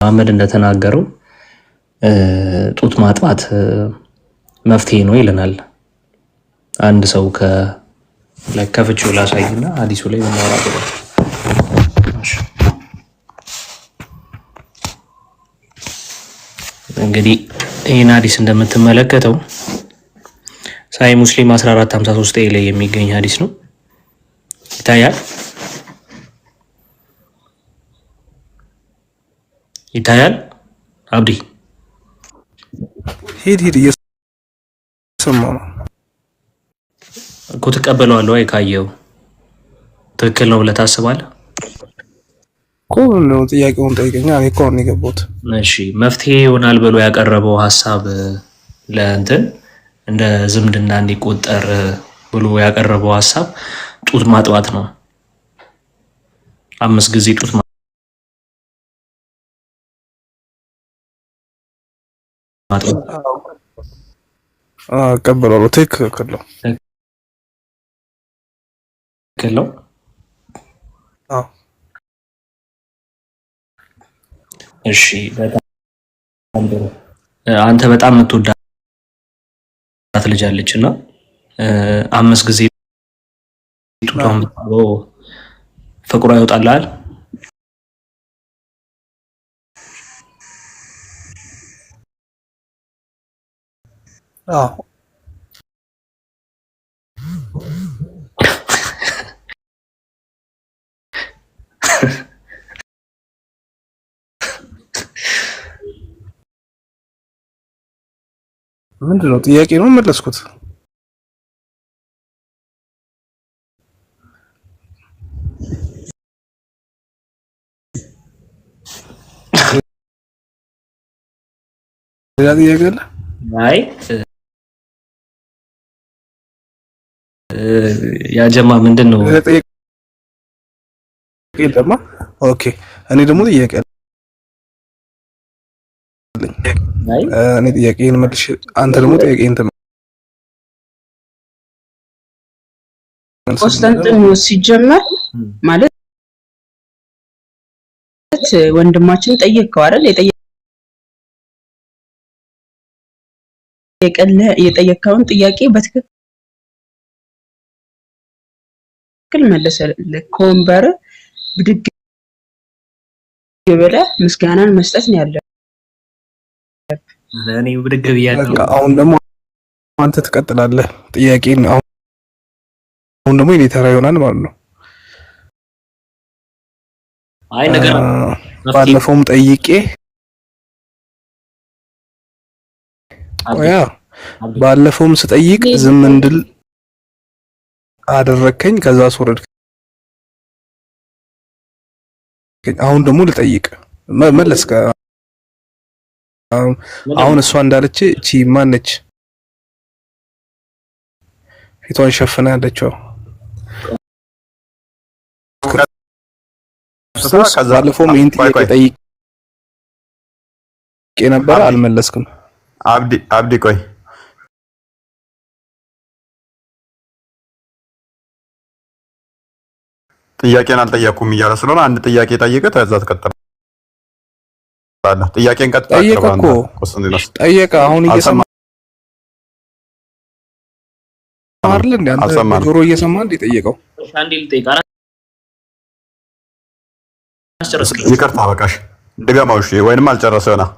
መሐመድ እንደተናገረው ጡት ማጥባት መፍትሄ ነው ይለናል። አንድ ሰው ከፍቼው ላሳይና ሀዲሱ ላይ ብናወራ ጥሩ። እንግዲህ ይህን ሀዲስ እንደምትመለከተው ሳሂህ ሙስሊም 1453 ላይ የሚገኝ ሀዲስ ነው። ይታያል ይታያል። አብዲ ሂድ ሂድ፣ እየሰማሁ ነው እኮ። ትቀበለዋለህ ወይ? ካየው ትክክል ነው ብለህ ታስባለህ? እኮ ነው ጥያቄውን ጠይቀኛ። እኔ እኮ አሁን የገባሁት። እሺ፣ መፍትሄ ይሆናል ብሎ ያቀረበው ሀሳብ ለእንትን እንደ ዝምድና እንዲቆጠር ብሎ ያቀረበው ሀሳብ ጡት ማጥባት ነው። 5 ጊዜ ጡት ማጥባት። እቀበላለሁ። ትክክል ነው። ትክክል ነው። እሺ፣ በጣም ጥሩ። አንተ በጣም የምትወዳት ልጅ አለች እና 5 ጊዜ ጡቷን ብታበው ፍቅሯ ይወጣልሃል? አዎ። ምንድን ነው ጥያቄ ነው መለስኩት። ሌላ ጥያቄ አለ? አይ ያጀማ ምንድን ነው? ሌላ ጥያቄ የለማ። Okay፣ እኔ ደግሞ ጥያቄ አለኝ። እኔ ጥያቄን መልሽ፣ አንተ ደግሞ ጥያቄን ተመልስ። ቆስጠንጢኖስ ሲጀመር ማለት ወንድማችን ጠየቅከው አይደል? የጠየቅከውን ጥያቄ በትክክል መለሰልህ። ከወንበር ብድግ ብለህ ምስጋናን መስጠት ነው ያለብህ። እኔ ብድግ ብያለሁ። በቃ አሁን ደግሞ አንተ ትቀጥላለህ ጥያቄን። አሁን ደግሞ የኔ ተራ ይሆናል ማለት ነው። አይ ነገር ባለፈውም ጠይቄ ቆያ ባለፈውም ስጠይቅ ዝም እንድል አደረከኝ። ከዛ አስወረድከኝ። አሁን ደግሞ ልጠይቅ መለስከ። አሁን እሷ እንዳለች እቺ ማነች ፊቷን ሸፍና ያለችው ክርስቶስ። ባለፈውም ይህን ጥያቄ ጠይቄ ነበረ፣ አልመለስክም። አብዲ አብዲ ቆይ ጥያቄን አልጠየኩም እያለ ስለሆነ አንድ ጥያቄ ጠይቀህ ከዛ ትቀጥላለህ። ጥያቄን ቀጥታ ጠየቀ አቅርብ እኮ አንተ ቆስጠንጢኖስ። ጠየቀ። አሁን እየሰማ አልሰማንም አይደል እንዴ? አንተ አልሰማንም። በጆሮ እየሰማ እንዴ ጠየቀው? አንዴ ልጠይቅ። አስጨረስክኝ። ይቅርታ በቃሽ፣ ድገመው። እሺ ወይንም አልጨረሰ ይሆናል።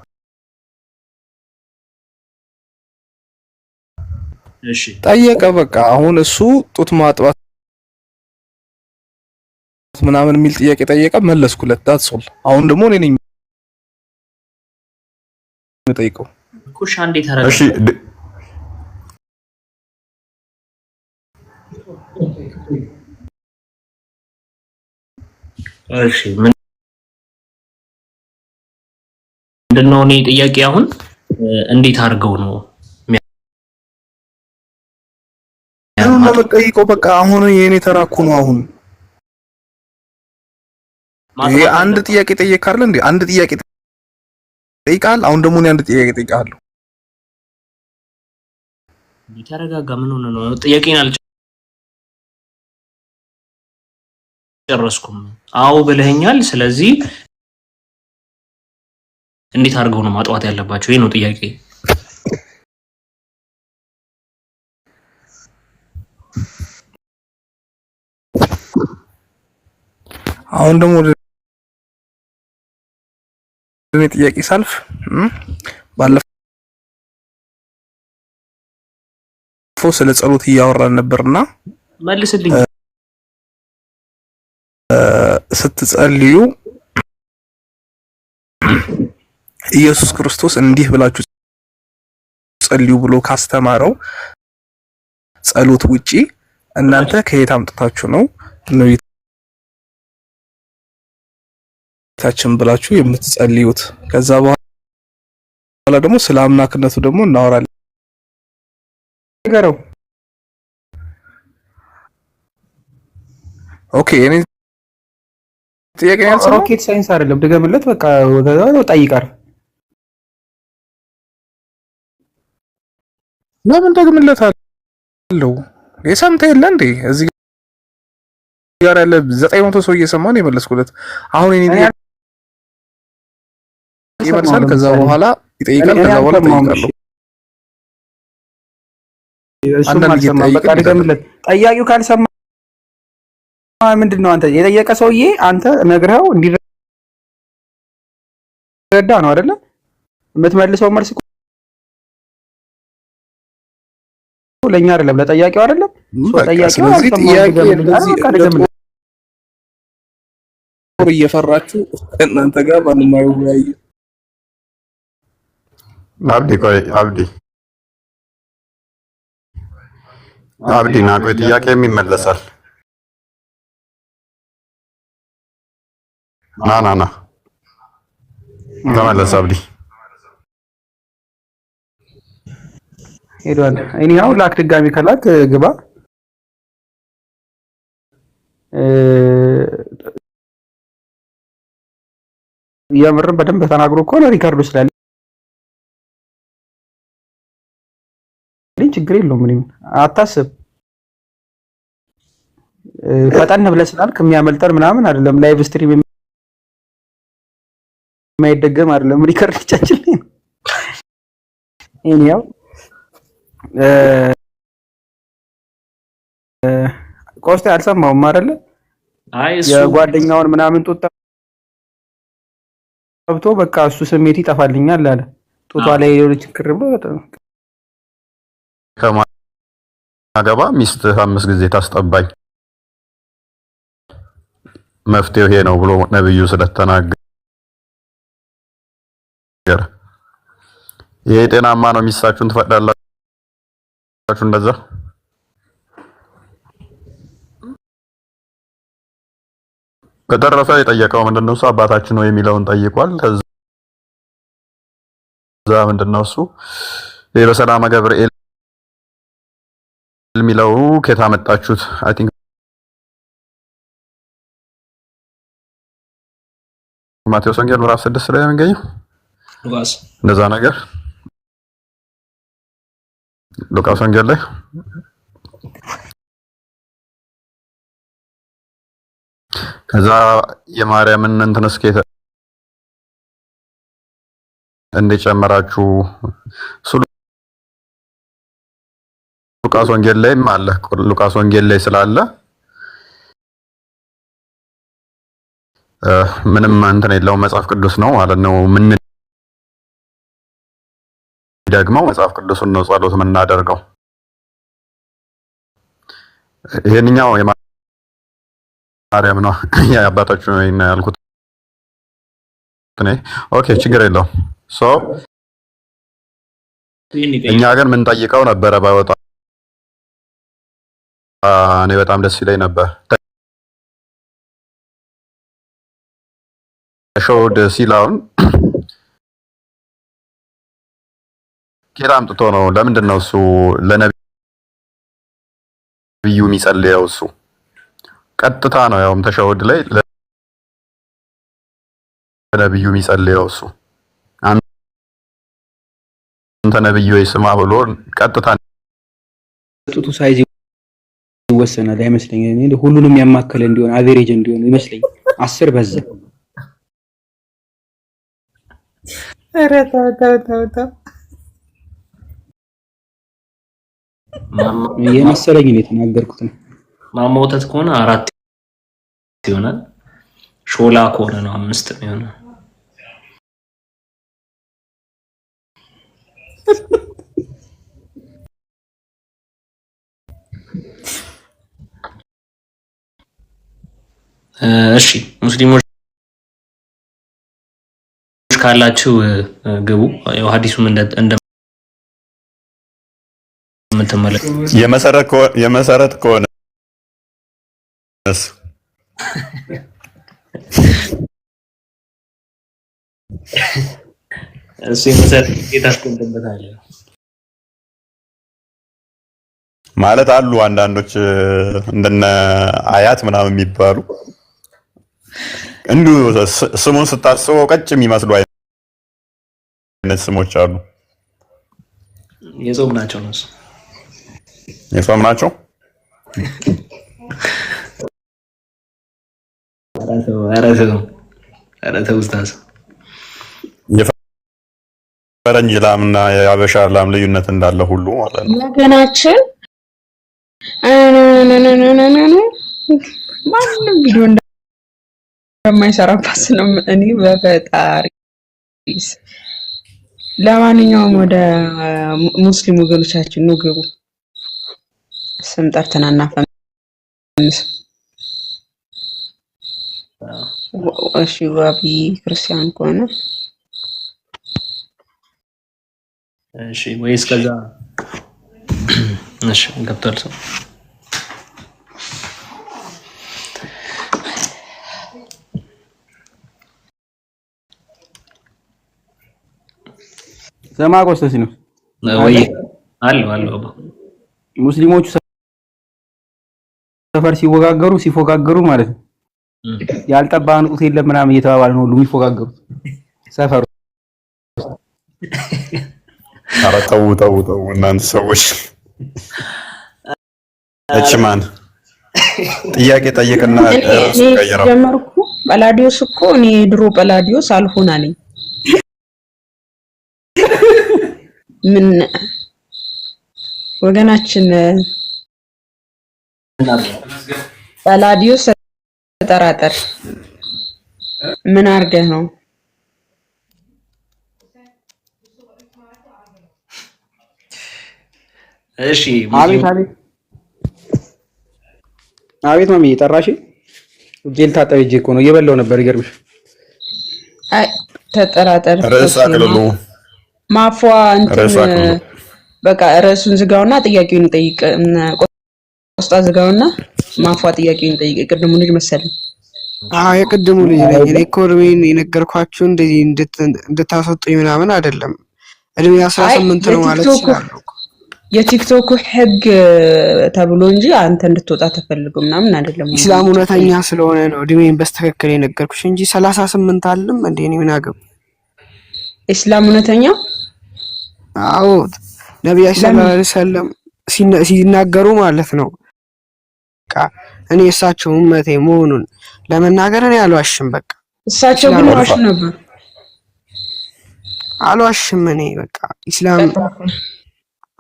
እሺ ጠየቀ። በቃ አሁን እሱ ጡት ማጥባት ምናምን የሚል ጥያቄ ጠየቀ፣ መለስኩለት። That's all። አሁን ደግሞ እኔ ነኝ የምጠይቀው። እኮ እሺ፣ አንዴ እሺ ተረጋጋ። እሺ ምንድነው እኔ ጥያቄ አሁን እንዴት አድርገው ነው ምኑን ነው የምጠይቀው? በቃ አሁን የእኔ ተራ እኮ ነው። አሁን ይሄ ማጥባት አንድ አለበት። ጥያቄ ጠየቅ አይደል እንዴ? አንድ ጥያቄ ጠይቃል። አሁን ደግሞ እኔ አንድ ጥያቄ ጠይቃለሁ። ተረጋጋ። ምን ሆነ ነው? ጥያቄን አልጨረስኩም። አዎ ብለኸኛል። ስለዚህ እንዴት አድርገው ነው ማጥዋት ያለባቸው? ይህ ነው ጥያቄ። አሁን ደግሞ ወደ እኔ ጥያቄ ሳልፍ ባለፈው ስለ ጸሎት እያወራን ነበርና መልስልኝ። ስትጸልዩ ኢየሱስ ክርስቶስ እንዲህ ብላችሁ ጸልዩ ብሎ ካስተማረው ጸሎት ውጪ እናንተ ከየት አምጥታችሁ ነው እመቤታችን ብላችሁ የምትጸልዩት? ከዛ በኋላ ደግሞ ስለ አምላክነቱ ደግሞ እናወራለን። ንገረው። Okay፣ እኔ ጥያቄ ያልሰማው rocket science አይደለም። ድገምለት። በቃ ጠይቃር። ለምን ደግምለት አለው? የሰምተህ የለ እንዴ? እዚህ ጋር ያለ 900 ሰው እየሰማ ነው የመለስኩለት። አሁን እኔ ጥያቄ ይመልሳል፣ ከዛ በኋላ ይጠይቃል፣ ከዛ በኋላ እጠይቃለሁ። እሱም አልሰማም። በቃ ድገምለት። ጠያቂው ካልሰማ ምንድን ነው አንተ የጠየቀ ሰውዬ አንተ ነግረኸው እንዲረዳ ነው አይደለ? የምትመልሰው መልስ እኮ ለእኛ አይደለም ለጠያቂው አይደለም። በቃ ጠያቂው ስለዚህ አልሰማሁም ጥያቄ ድገምልኝ አለ። እንደዚህ በቃ እንደ ድገምልኝ። ጦር እየፈራችሁ እናንተ ጋር ማንም አይወያይም። አብዲ ቆይ፣ አብዲ አብዲ ና ቆይ፣ ጥያቄም ይመለሳል። ና ና ና ተመለስ አብዲ። ሄዷል። እኔ አሁን ላክ፣ ድጋሚ ከላክ ግባ። የምርም በደንብ ተናግሮ ከሆነ record ኡ ስላለ ችግር የለውም። ምንም አታስብ። ፈጠን ብለህ ስላልክ የሚያመልጠን ምናምን አይደለም። Live stream የማይደገም አይደለም። Record ቻችን ላይ ነው። Anyhow ቆስጤ አልሰማሁም አይደለ? አይ እሱ የጓደኛውን ምናምን ጡት ጠብቶ በቃ እሱ ስሜት ይጠፋልኛል አለ። ጡቷ ላይ የሆነ ችግር ብሎ በጣም ከማገባ ሚስትህ 5 ጊዜ ታስጠባኝ፣ መፍትሄው ይሄ ነው ብሎ ነብዩ ስለተናገረ ይሄ ጤናማ ነው። ሚስታችሁን ትፈቅዳላችሁ እንደዛ? በተረፈ የጠየቀው ምንድነው እሱ አባታችን ነው የሚለውን ጠይቋል። ከዛ ምንድነው እሱ ይሄ በሰላመ ገብርኤል የሚለው ከየት አመጣችሁት? I think ማቴዎስ ወንጌል ምዕራፍ 6 ላይ የሚገኘው ሉቃስ እንደዛ ነገር ሉቃስ ወንጌል ላይ ከዛ የማርያምን እንትን እስከ እንደጨመራችሁ እሱ ሉቃስ ወንጌል ላይም አለ። ሉቃስ ወንጌል ላይ ስላለ ምንም እንትን የለውም። መጽሐፍ ቅዱስ ነው ማለት ነው። ምን ደግመው መጽሐፍ ቅዱስን ነው ጸሎት የምናደርገው። ይሄንኛው የማርያም ነው የአባታችሁ ነው ያልኩት እኔ። Okay ችግር የለውም። So እኛ ግን ምን ጠይቀው ነበረ ባይወጣ እኔ በጣም ደስ ይለኝ ነበር። ተሸውድ ሲላውን ኬት አምጥቶ ነው? ለምንድን ነው እሱ ለነቢዩ የሚጸልየው? እሱ ቀጥታ ነው ያውም ተሸውድ ላይ ለነቢዩ የሚጸልየው እሱ አንተ ነብዩ ወይ ስማ ብሎ ቀጥታ ጡቱ size ይወሰናል አይመስለኝም። እኔ ሁሉንም ያማከለ እንዲሆን average እንዲሆን ይመስለኝ 10 በዛ። ኧረ ተው ተው ተው ተው። የመሰለኝ ነው የተናገርኩት ነው። ማማ ወተት ከሆነ አራት ይሆናል። ሾላ ከሆነ ነው አምስት የሚሆነው። እሺ ሙስሊሞች ካላችሁ ግቡ። ያው ሐዲሱም እንደምትመለከቱ የመሰረት ከሆነስ እሱ የመሰረት ታስቀምጥበታለህ ማለት አሉ አንዳንዶች እንደነ አያት ምናምን የሚባሉ እንዲሁ ስሙን ስታስበው ቀጭ የሚመስሉ አይነት ስሞች አሉ። የጾም ናቸው ነው የጾም ናቸው። ኧረ ተው ኡስታዝ። የፈረንጅ ላምና የአበሻ ላም ልዩነት እንዳለ ሁሉ ማለት ነው። ወገናችን ማንም ቪዲዮ እንደማይሰራባት ነው። እኔ በፈጣሪ ለማንኛውም ወደ ሙስሊም ወገኖቻችን ነው ግቡ። ስም ጠርተን አናፈምስ። እሺ ዋቢ ክርስቲያን ከሆነ እሺ፣ ወይስ ከዛ እሺ፣ ገብቷል ሰው ስማ ቆስጠንጢኖስ ወይ አለው አለው ሙስሊሞቹ ሰፈር ሲወጋገሩ ሲፎጋገሩ ማለት ነው ያልጠባህን ጡት የለም ምናምን እየተባባለ ነው ሁሉ የሚፎጋገሩት ሰፈሩ። ኧረ ተው ተው ተው እናንተ ሰዎች። እች ማን ጥያቄ ጠይቅና ርዕሱ ቀይረው። ጀመርኩ። ጳላዲዮስ እኮ እኔ ድሮ ጳላዲዮስ አልሆን አለኝ። ምን ወገናችን ጳላዲዮስ ተጠራጠር። ምን አድርገህ ነው? እሺ አቤት አቤት አቤት ማሚ ጠራሽ? እጄ ልታጠብ እጄ እኮ ነው እየበላሁ ነበር። ይገርምሽ። አይ ተጠራጠር። ርዕስ አቅልሉ ማፏ እንትን ርዕስ አቅልሉ። በቃ ርዕሱን ዝጋውና ጥያቄውን ጠይቅ። ቆስጣ ዝጋውና ማፏ ጥያቄውን ጠይቅ። የቅድሙ ልጅ መሰለኝ። አዎ የቅድሙ ልጅ ነኝ። እኔ እኮ እድሜን የነገርኳችሁ እንደዚህ እንድታስወጡኝ ምናምን አይደለም። እድሜ 18 ነው ማለት እችላለሁ። የቲክቶክ ሕግ ተብሎ እንጂ አንተ እንድትወጣ ተፈልጎ ምናምን አይደለም። ኢስላም እውነተኛ ስለሆነ ነው እድሜን በስተክክል የነገርኩሽ እንጂ 38 አልም እንዴ እኔ ምን አገባኝ? ኢስላም እውነተኛ አዎ ነቢያችን ሰለላሁ ዐለይሂ ወሰለም ሲናገሩ ማለት ነው። በቃ እኔ እሳቸው እመቴ መሆኑን ለመናገር እኔ አልዋሽም። በቃ እሳቸው ግን ዋሹ ነበር። አልዋሽም። እኔ በቃ ኢስላም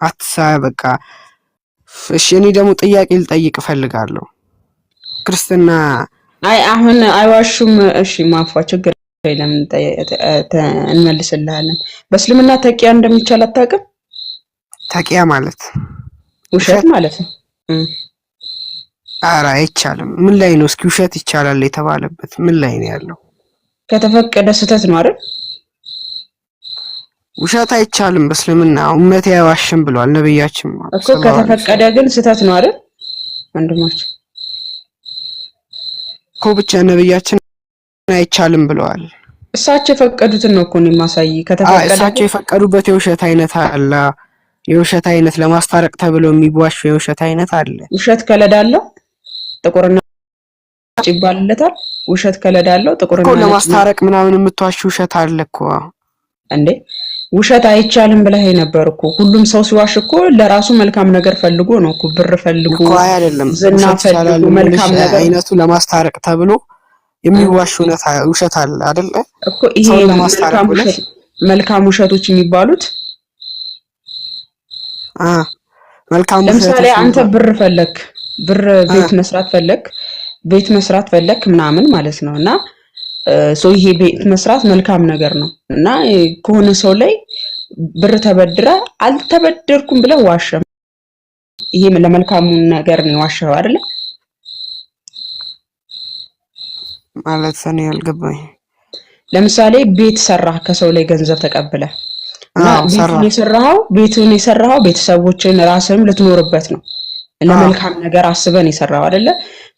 አትሳ በቃ እሺ። እኔ ደግሞ ጥያቄ ልጠይቅ እፈልጋለሁ። ክርስትና አይ አሁን አይዋሹም። እሺ ማፏ ችግር የለም እንመልስልሃለን። በእስልምና ተቂያ እንደሚቻል አታውቅም? ተቂያ ማለት ውሸት ማለት ነው። ኧረ አይቻልም። ምን ላይ ነው እስኪ ውሸት ይቻላል የተባለበት ምን ላይ ነው ያለው? ከተፈቀደ ስህተት ነው አይደል? ውሸት አይቻልም በእስልምና ኡመቴ አይዋሽም ብሏል ነብያችን እኮ። ከተፈቀደ ግን ስህተት ነው አይደል ወንድማችን? እኮ ብቻ ነብያችን አይቻልም ብለዋል። እሳቸው የፈቀዱትን ነው እኮ ነው የማሳይ። ከተፈቀደ እሳቸው የፈቀዱበት የውሸት አይነት አለ። የውሸት አይነት ለማስታረቅ ተብሎ የሚዋሽ የውሸት አይነት አለ። ውሸት ከለዳለው ጥቁርና ነጭ ይባልለታል። ውሸት ከለዳለው ጥቁርና እኮ ለማስታረቅ ምናምን የምትዋሽ ውሸት አለ እኮ እንዴ። ውሸት አይቻልም ብለህ ነበር እኮ። ሁሉም ሰው ሲዋሽ እኮ ለራሱ መልካም ነገር ፈልጎ ነው እኮ፣ ብር ፈልጎ እኮ። አይ አይደለም፣ ዝና ፈልጎ መልካም ነገር አይነቱ ለማስታረቅ ተብሎ የሚዋሽ ውሸት አለ አይደለ? እኮ ይሄ ሰውን ለማስታረቅ ብለሽ መልካም ውሸቶች የሚባሉት አ መልካም ለምሳሌ ውሸቶች አንተ የሚባሉ ብር ፈለክ፣ ብር አ ቤት መስራት ፈለክ፣ ቤት መስራት ፈለክ ምናምን ማለት ነው። እና ሰው ይሄ ቤት መስራት መልካም ነገር ነው እና ከሆነ ሰው ላይ ብር ተበድረ አልተበደርኩም ብለህ ዋሸ። ይሄ ለመልካሙ ነገር ነው የዋሸኸው አይደለ? ማለት እኔ አልገባኝ። ለምሳሌ ቤት ሰራህ ከሰው ላይ ገንዘብ ተቀብለህ እና አዎ ቤቱን ሰራ። የሰራኸው ቤቱን የሰራኸው ቤተሰቦችን ራስህም ልትኖርበት ነው። አዎ ለመልካም ነገር አስበን የሰራው አይደለ?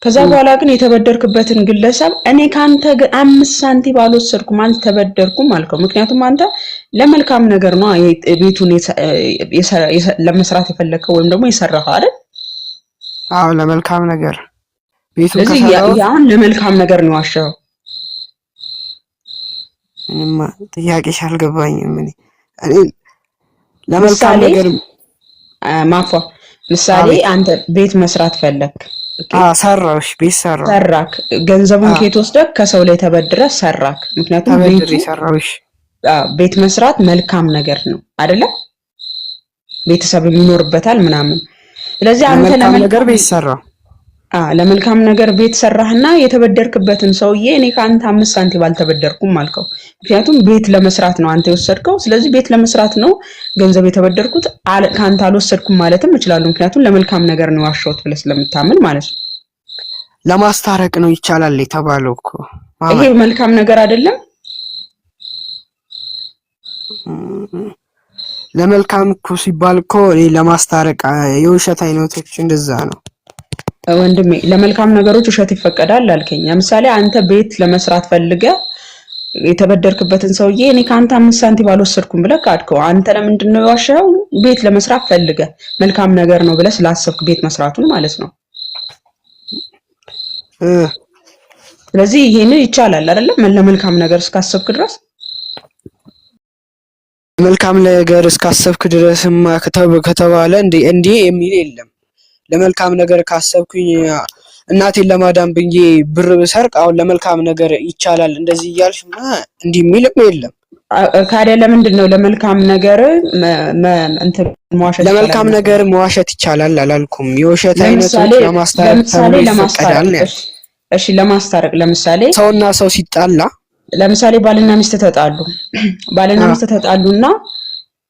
ከዛ እም፣ በኋላ ግን የተበደርክበትን ግለሰብ እኔ ካንተ 5 ሳንቲም አልወሰድኩም አልተበደርኩም አልከው። ምክንያቱም አንተ ለመልካም ነገር ነው ቤቱን ለመስራት የፈለግከው ወይም ደግሞ የሰራኸው አይደል? አዎ ለመልካም ነገር ቤቱን ስለዚህ ከሰራሁት አሁን ለመልካም ነገር ነው የዋሸኸው። ምንም ጥያቄሽ አልገባኝም። እኔ ለመልካም ምሳሌ ነገር ማፏ ምሳሌ አቤት። አንተ ቤት መስራት ፈለክ። okay ሰራሁሽ፣ ቤት ሰራሁ። ሰራክ። ገንዘቡን አ ከየት ወስደህ? ከሰው ላይ ተበድረህ ሰራክ። ምክንያቱም ተበድሬ ቤቱ ሰራሁሽ። ቤት መስራት መልካም ነገር ነው አይደለ? ቤተሰብ ይኖርበታል ምናምን። ስለዚህ አንተ ለመልካም ነገር ለመልካም ቤት ሰራሁ። ለመልካም ነገር ቤት ሰራህና የተበደርክበትን ሰውዬ እኔ ከአንተ 5 ሳንቲም አልተበደርኩም አልከው። ምክንያቱም ቤት ለመስራት ነው አንተ የወሰድከው። ስለዚህ ቤት ለመስራት ነው ገንዘብ የተበደርኩት፣ ከአንተ አልወሰድኩም ማለትም እችላለሁ። ምክንያቱም ለመልካም ነገር ነው የዋሸሁት ብለህ ስለምታምን ማለት ነው። ለማስታረቅ ነው ይቻላል የተባለው እኮ ይሄ ማማዬ። መልካም ነገር አይደለም። እም፣ ለመልካም እኮ ሲባል እኮ እኔ ለማስታረቅ የውሸት አይነቶች እንደዛ ነው። ወንድሜ ለመልካም ነገሮች ውሸት ይፈቀዳል አልከኝ። ለምሳሌ አንተ ቤት ለመስራት ፈልገህ የተበደርክበትን ሰውዬ እኔ ከአንተ 5 ሳንቲም አልወሰድኩም ብለህ ካድከው። አንተ ለምንድን ነው የዋሸኸው? ቤት ለመስራት ፈልገህ መልካም ነገር ነው ብለህ ስላሰብክ ቤት መስራቱን ማለት ነው። እ ስለዚህ ይሄንን ይቻላል አይደለም? ለመልካም ነገር እስካሰብክ ድረስ። መልካም ነገር እስካሰብክ ድረስማ ከተባለ እንዴ እንዴ የሚል የለም። ለመልካም ነገር ካሰብኩኝ እናቴን ለማዳን ብዬ ብር ብሰርቅ አሁን ለመልካም ነገር ይቻላል እንደዚህ እያልሽማ እንዲህ የሚልም የለም። ካዲያ ለምንድን ነው ለመልካም ነገር እንትን መዋሸት ይቻላል ለመልካም የምትለው? ነገር መዋሸት ይቻላል አላልኩም። የውሸት ለምሳሌ አይነቶች ለማስታረቅ ለምሳሌ ተብሎ ለማስታረቅ ይፈቀዳል ነው እሺ፣ ያልኩት። እሺ ለማስታረቅ ለምሳሌ ሰውና ሰው ሲጣላ ለምሳሌ ባልና ሚስት ተጣሉ። ባልና አ ሚስት ተጣሉና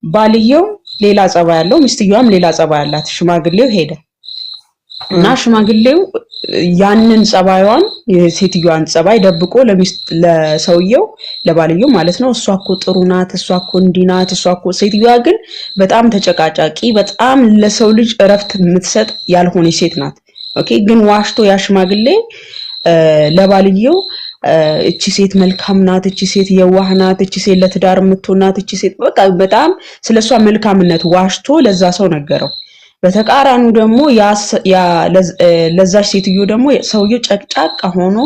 ባልየው ሌላ ጸባይ ያለው ሚስትየዋም ሌላ ጸባይ አላት። ሽማግሌው ሄደ እና ሽማግሌው ያንን ጸባይዋን የሴትዮዋን ጸባይ ደብቆ ለሚስት ለሰውየው ለባልየው ማለት ነው፣ እሷ እኮ ጥሩ ናት፣ እሷ እኮ እንዲህ ናት፣ እሷ እኮ ሴትዮዋ ግን በጣም ተጨቃጫቂ፣ በጣም ለሰው ልጅ እረፍት የምትሰጥ ያልሆነች ሴት ናት። okay ግን ዋሽቶ ያ ሽማግሌ ለባልየው እቺ ሴት መልካም ናት፣ እቺ ሴት የዋህ ናት፣ እቺ ሴት ለትዳር የምትሆን ናት፣ እቺ ሴት በቃ በጣም ስለሷ መልካምነት ዋሽቶ ለዛ ሰው ነገረው። በተቃራኒው ደግሞ ለዛች ሴትዮ ደግሞ ሰውየው ጨቅጫቃ ሆኖ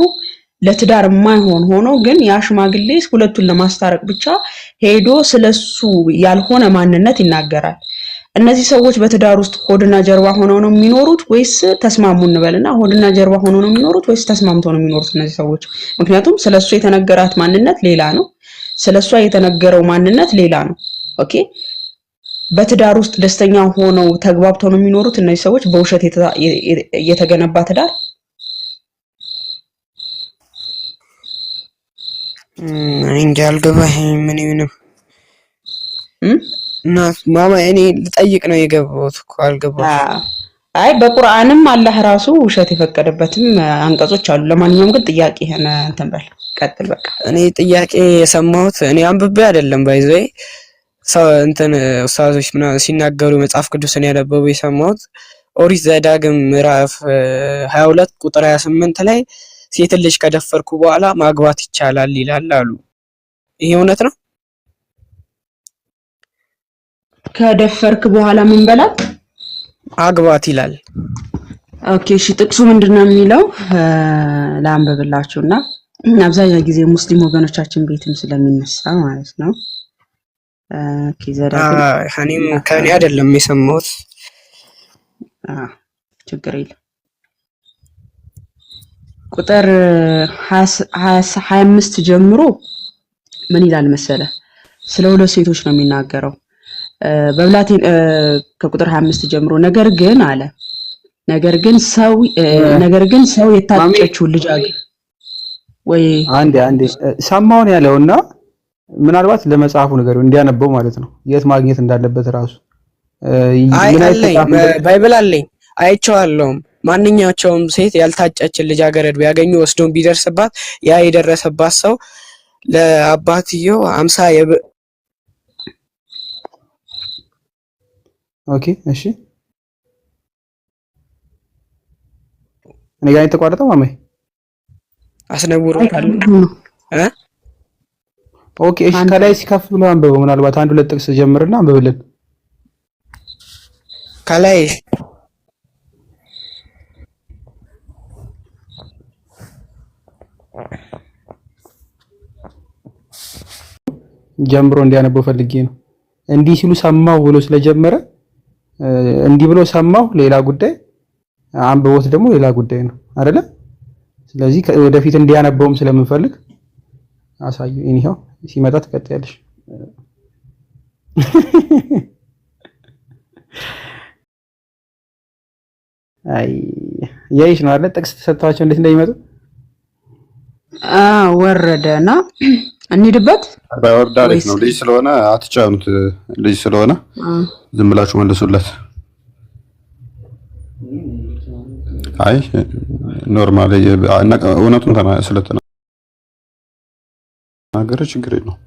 ለትዳር የማይሆን ሆኖ ግን ያ ሽማግሌ ሁለቱን ለማስታረቅ ብቻ ሄዶ ስለሱ ያልሆነ ማንነት ይናገራል። እነዚህ ሰዎች በትዳር ውስጥ ሆድና ጀርባ ሆነው ነው የሚኖሩት ወይስ ተስማሙ እንበልና ሆድና ጀርባ ሆነው ነው የሚኖሩት ወይስ ተስማምተው ነው የሚኖሩት እነዚህ ሰዎች? ምክንያቱም ስለሱ የተነገራት ማንነት ሌላ ነው፣ ስለሷ የተነገረው ማንነት ሌላ ነው። okay በትዳር ውስጥ ደስተኛ ሆነው ተግባብተው ነው የሚኖሩት እነዚህ ሰዎች? በውሸት የተገነባ ትዳር። እኔ እንጃ አልገባኝም። ምን ምንም እም? እና ማማ እኔ ልጠይቅ ነው የገባሁት እኮ አልገባሽም። አይ በቁርአንም አላህ ራሱ ውሸት የፈቀደበትም አንቀጾች አሉ። ለማንኛውም ግን ጥያቄ እንትን በል ቀጥል በቃ። እኔ ጥያቄ የሰማሁት እኔ አንብቤ አይደለም by the way ሰው እንትን ኡስታዞች ምናምን ሲናገሩ መጽሐፍ ቅዱስን ያነበቡ የሰማሁት ኦሪት ዘዳግም ምዕራፍ 22 ቁጥር 28 ላይ ሴት ልጅ ከደፈርኩ በኋላ ማግባት ይቻላል ይላል አሉ። ይሄ እውነት ነው? ከደፈርክ በኋላ ምን በላት? አግባት ይላል። okay እሺ፣ ጥቅሱ ምንድን ነው የሚለው? ላንብብላችሁ እና አብዛኛው ጊዜ ሙስሊም ወገኖቻችን ቤትም ስለሚነሳ ማለት ነው። okay ዘዳግም እኔም ከእኔ አይደለም የሰማሁት። ችግር የለም። ቁጥር 25 ጀምሮ ምን ይላል መሰለ? ስለ ሁለት ሴቶች ነው የሚናገረው። በብላቴን ከቁጥር 25 ጀምሮ ነገር ግን አለ ነገር ግን ሰው ነገር ግን ሰው ማሚ የታጨችውን ልጅ ወይ አንዴ አንዴ ሰማውን ያለውና ምናልባት ለመጽሐፉ ነገር እንዲያነበው ማለት ነው የት ማግኘት እንዳለበት ራሱ አይ ምን አይነት አለኝ መጽሐፍ እንደ Bible አለኝ አይቼዋለሁም። ማንኛቸውም ሴት ያልታጨችን ልጃገረድ ቢያገኙ ወስዶን ቢደርስባት ያ የደረሰባት ሰው ለአባትየው 50 okay እሺ፣ እኔ ጋር የተቋረጠው ማሜ። አስነውሮታል ነው እ okay እሺ፣ አንድ ከላይ ሲከፍ ብሎ አንብበው። ምናልባት አንድ ሁለት ጥቅስ ጀምርና አንብብልን። ከላይ ጀምሮ እንዲያነበው ፈልጌ ነው። እንዲህ ሲሉ ሰማሁ ብሎ ስለጀመረ እንዲህ ብሎ ሰማሁ ሌላ ጉዳይ፣ አንብቦት ደግሞ ሌላ ጉዳይ ነው አይደለ? ስለዚህ ወደፊት እንዲያነበውም ስለምንፈልግ አሳዩ። እኒሃው ሲመጣ ትቀጥያለሽ። አይ እያየሽ ነው አይደለ? ጥቅስ ተሰጥቷቸው እንዴት እንደሚመጡ ወረደ እና እንሂድበት ባይወርድ አሪፍ ወይስ ነው። ልጅ ስለሆነ አትጫኑት። ልጅ ስለሆነ ዝም ብላችሁ መልሱለት። አይ normal እውነቱን ስለተናገረ ችግር የለውም።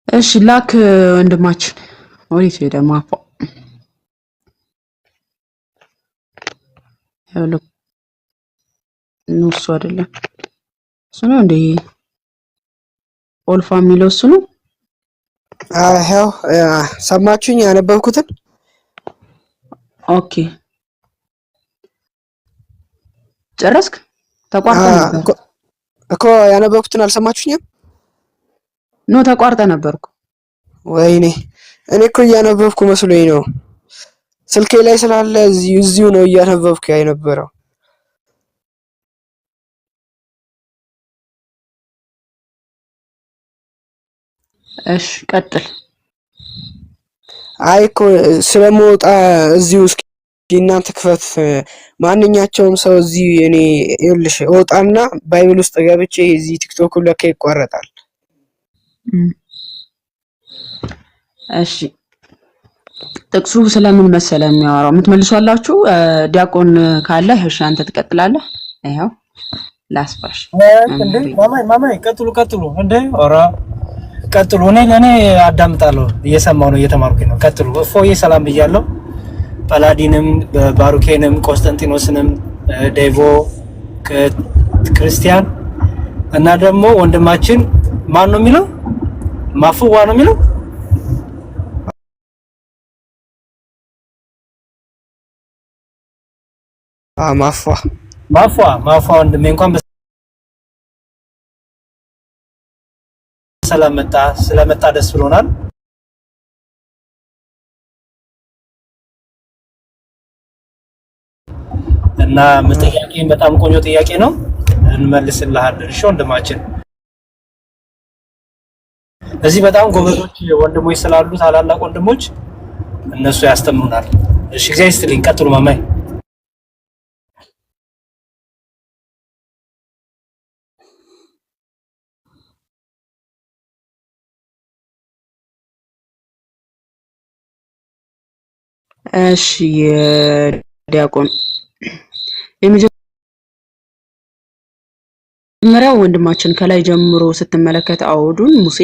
እሺ ላክ ወንድማችን። ወዴት ሄደ? ማፎ ነው እሱ አይደለም እሱ ነው እንዴ? ኦልፋ የሚለው እሱ ነው። ይኸው ሰማችሁኝ ያነበብኩትን። okay ጨረስክ? ተቋርጠ ነበር እኮ ያነበብኩትን አልሰማችሁኝም? no ተቋርጠ ነበርኩ። ወይኔ እኔ እኮ እያነበብኩ መስሎኝ ነው። ስልኬ ላይ ስላለ እዚሁ እዚሁ ነው እያነበብኩ የነበረው። እሺ ቀጥል። አይ እኮ ስለምወጣ እዚሁ እስኪ እናንተ ክፈት። ማንኛቸውም ሰው እዚህ እኔ ይኸውልሽ እወጣና Bible ውስጥ ገብቼ እዚህ ቲክቶክ ለካ ይቋረጣል። እሺ ጥቅሱ ስለምን መሰለ የሚያወራው የምትመልሱ አላችሁ? ዲያቆን ካለ እሺ አንተ ትቀጥላለህ። ይኸው ላስፋሽ እንዴ ማማይ ማማይ ቀጥሉ ቀጥሉ። እንዴ ኧረ ቀጥሉ። እኔ ለእኔ አዳምጣለሁ፣ እየሰማሁ ነው፣ እየተማርኩኝ ነው። ቀጥሉ። እፎዬ ሰላም ብያለሁ። ጳላዲንም ባሩኬንም ቆስጠንጢኖስንም ዴቮ ክርስቲያን እና ደግሞ ወንድማችን ማን ነው የሚለው? ማፍዋ ነው የሚለው። ማፏ ማፏ ማፏ ወንድሜ እንኳን በሰላም መጣ። ስለመጣ ደስ ብሎናል። እና ጥያቄን በጣም ቆንጆ ጥያቄ ነው፣ እንመልስልሃለን። እሺ ወንድማችን፣ እዚህ በጣም ጎበዞች ወንድሞች ስላሉ ታላላቅ ወንድሞች እነሱ ያስተምሩናል። እሺ እግዚአብሔር ይስጥልኝ። ቀጥሉ ማማይ። እሺ ዲያቆን የመጀመሪያው ወንድማችን ከላይ ጀምሮ ስትመለከት አውዱን ሙሴ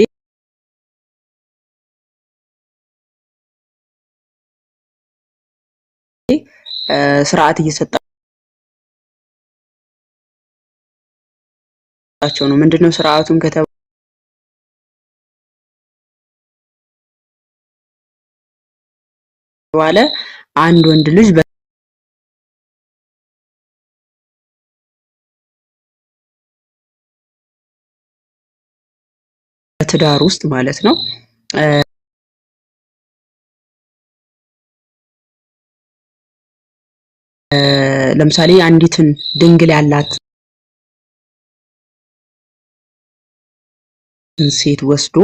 ስርዓት እየሰጣቸው ነው። ምንድነው ስርዓቱን ከተባለ አንድ ወንድ ልጅ በትዳር ውስጥ ማለት ነው ለምሳሌ አንዲትን ድንግል ያላት ሴት ወስዶ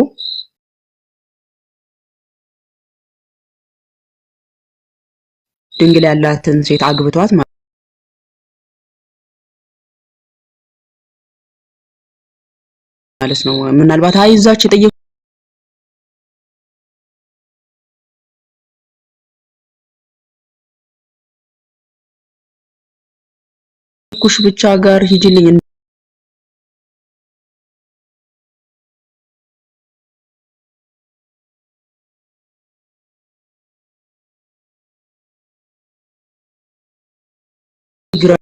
ድንግል ያላትን ሴት አግብቷት ማለት ነው። ምናልባት አይ እዛች የጠየኩሽ ብቻ ጋር ሂጂልኝ ግራ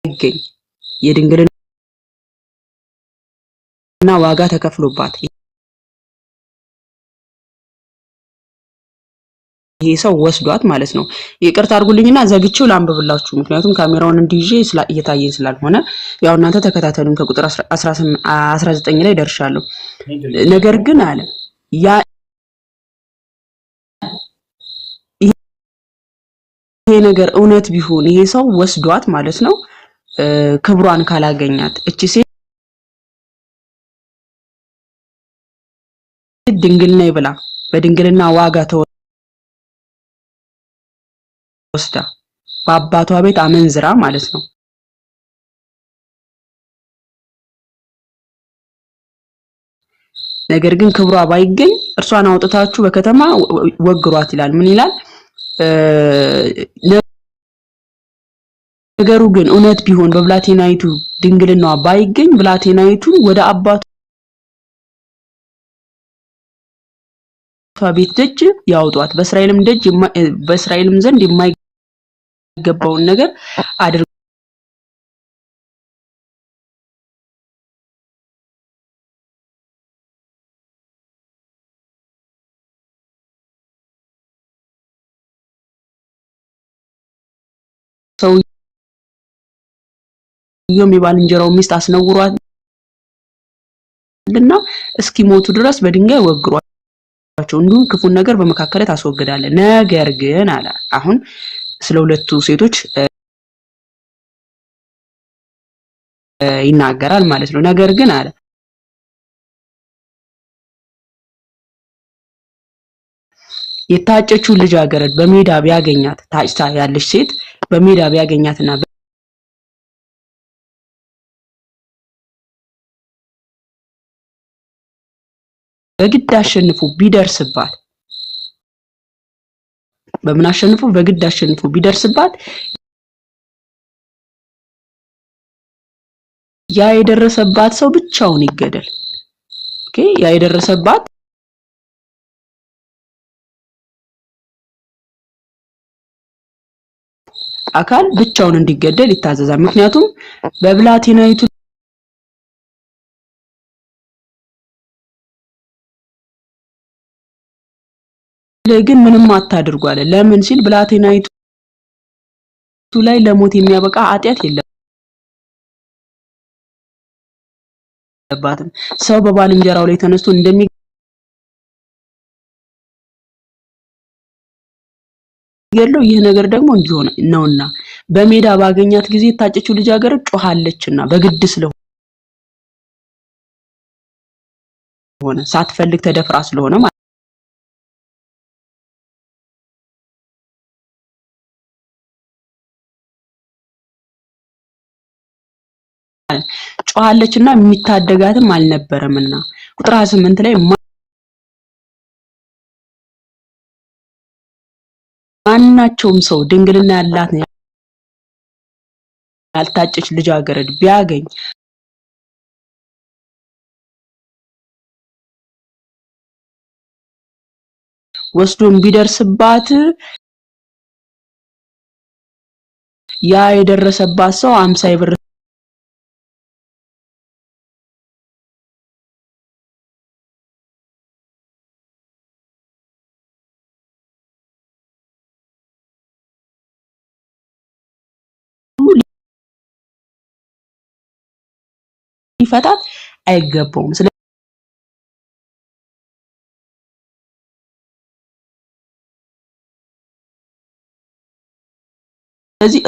ባይገኝ የድንግልና ዋጋ ተከፍሎባት ይሄ ሰው ወስዷት ማለት ነው። ይቅርታ አድርጉልኝና ዘግቼው ላንብብላችሁ፣ ምክንያቱም ካሜራውን እንዲይዤ እየታየኝ ስላልሆነ ያው እናንተ ተከታተሉኝ። ከቁጥር 19 ላይ ደርሻለሁ። ነገር ግን አለ ያ ይሄ ነገር እውነት ቢሆን ይሄ ሰው ወስዷት ማለት ነው፣ ክብሯን ካላገኛት እቺ ሴት ድንግል ነኝ ብላ በድንግልና ዋጋ ተወስዳ በአባቷ ቤት አመንዝራ ማለት ነው። ነገር ግን ክብሯ ባይገኝ እርሷን አውጥታችሁ በከተማ ወግሯት ይላል። ምን ይላል? ነገሩ ግን እውነት ቢሆን በብላቴናይቱ ድንግልናዋ ባይገኝ ብላቴናይቱን ወደ አባቷ ቤት ደጅ ያውጧት፣ በእስራኤልም ደጅ በእስራኤልም ዘንድ የማይገባውን ነገር አድርገው ሰውየውም የባልንጀራው ሚስት አስነውሯልና እስኪሞቱ ድረስ በድንጋይ ወግሯቸው፣ እንዲሁም ክፉን ነገር በመካከል ታስወግዳለህ። ነገር ግን አለ አሁን ስለ ሁለቱ ሴቶች ይናገራል ማለት ነው። ነገር ግን አለ የታጨችውን ልጃገረድ በሜዳ ቢያገኛት፣ ታጭታ ያለች ሴት በሜዳ ቢያገኛትና በግድ አሸንፎ ቢደርስባት፣ በምን አሸንፎ? በግድ አሸንፎ ቢደርስባት ያ የደረሰባት ሰው ብቻውን ይገደል። Okay፣ ያ የደረሰባት አካል ብቻውን እንዲገደል ይታዘዛል። ምክንያቱም በብላቴናይቱ ላይ ግን ምንም አታድርጉ አለ። ለምን ሲል ብላቴናይቱ ላይ ለሞት የሚያበቃ ኃጢአት የለባትም። ሰው በባልንጀራው ላይ ተነስቶ እንደሚገድለው ይህ ነገር ደግሞ እንዲሁ ነውና በሜዳ ባገኛት ጊዜ የታጨችው ልጃገረድ ጮኻለችና በግድ ስለሆነ ሳትፈልግ ተደፍራ ስለሆነ ማለት ጮኻለችና የሚታደጋትም አልነበረምና። ቁጥር 28 ላይ ማናቸውም ሰው ድንግልና ያላት ያልታጨች ልጃገረድ ቢያገኝ ወስዶም ቢደርስባት ያ የደረሰባት ሰው 50 የብር ሊፈታት አይገባውም። ስለዚህ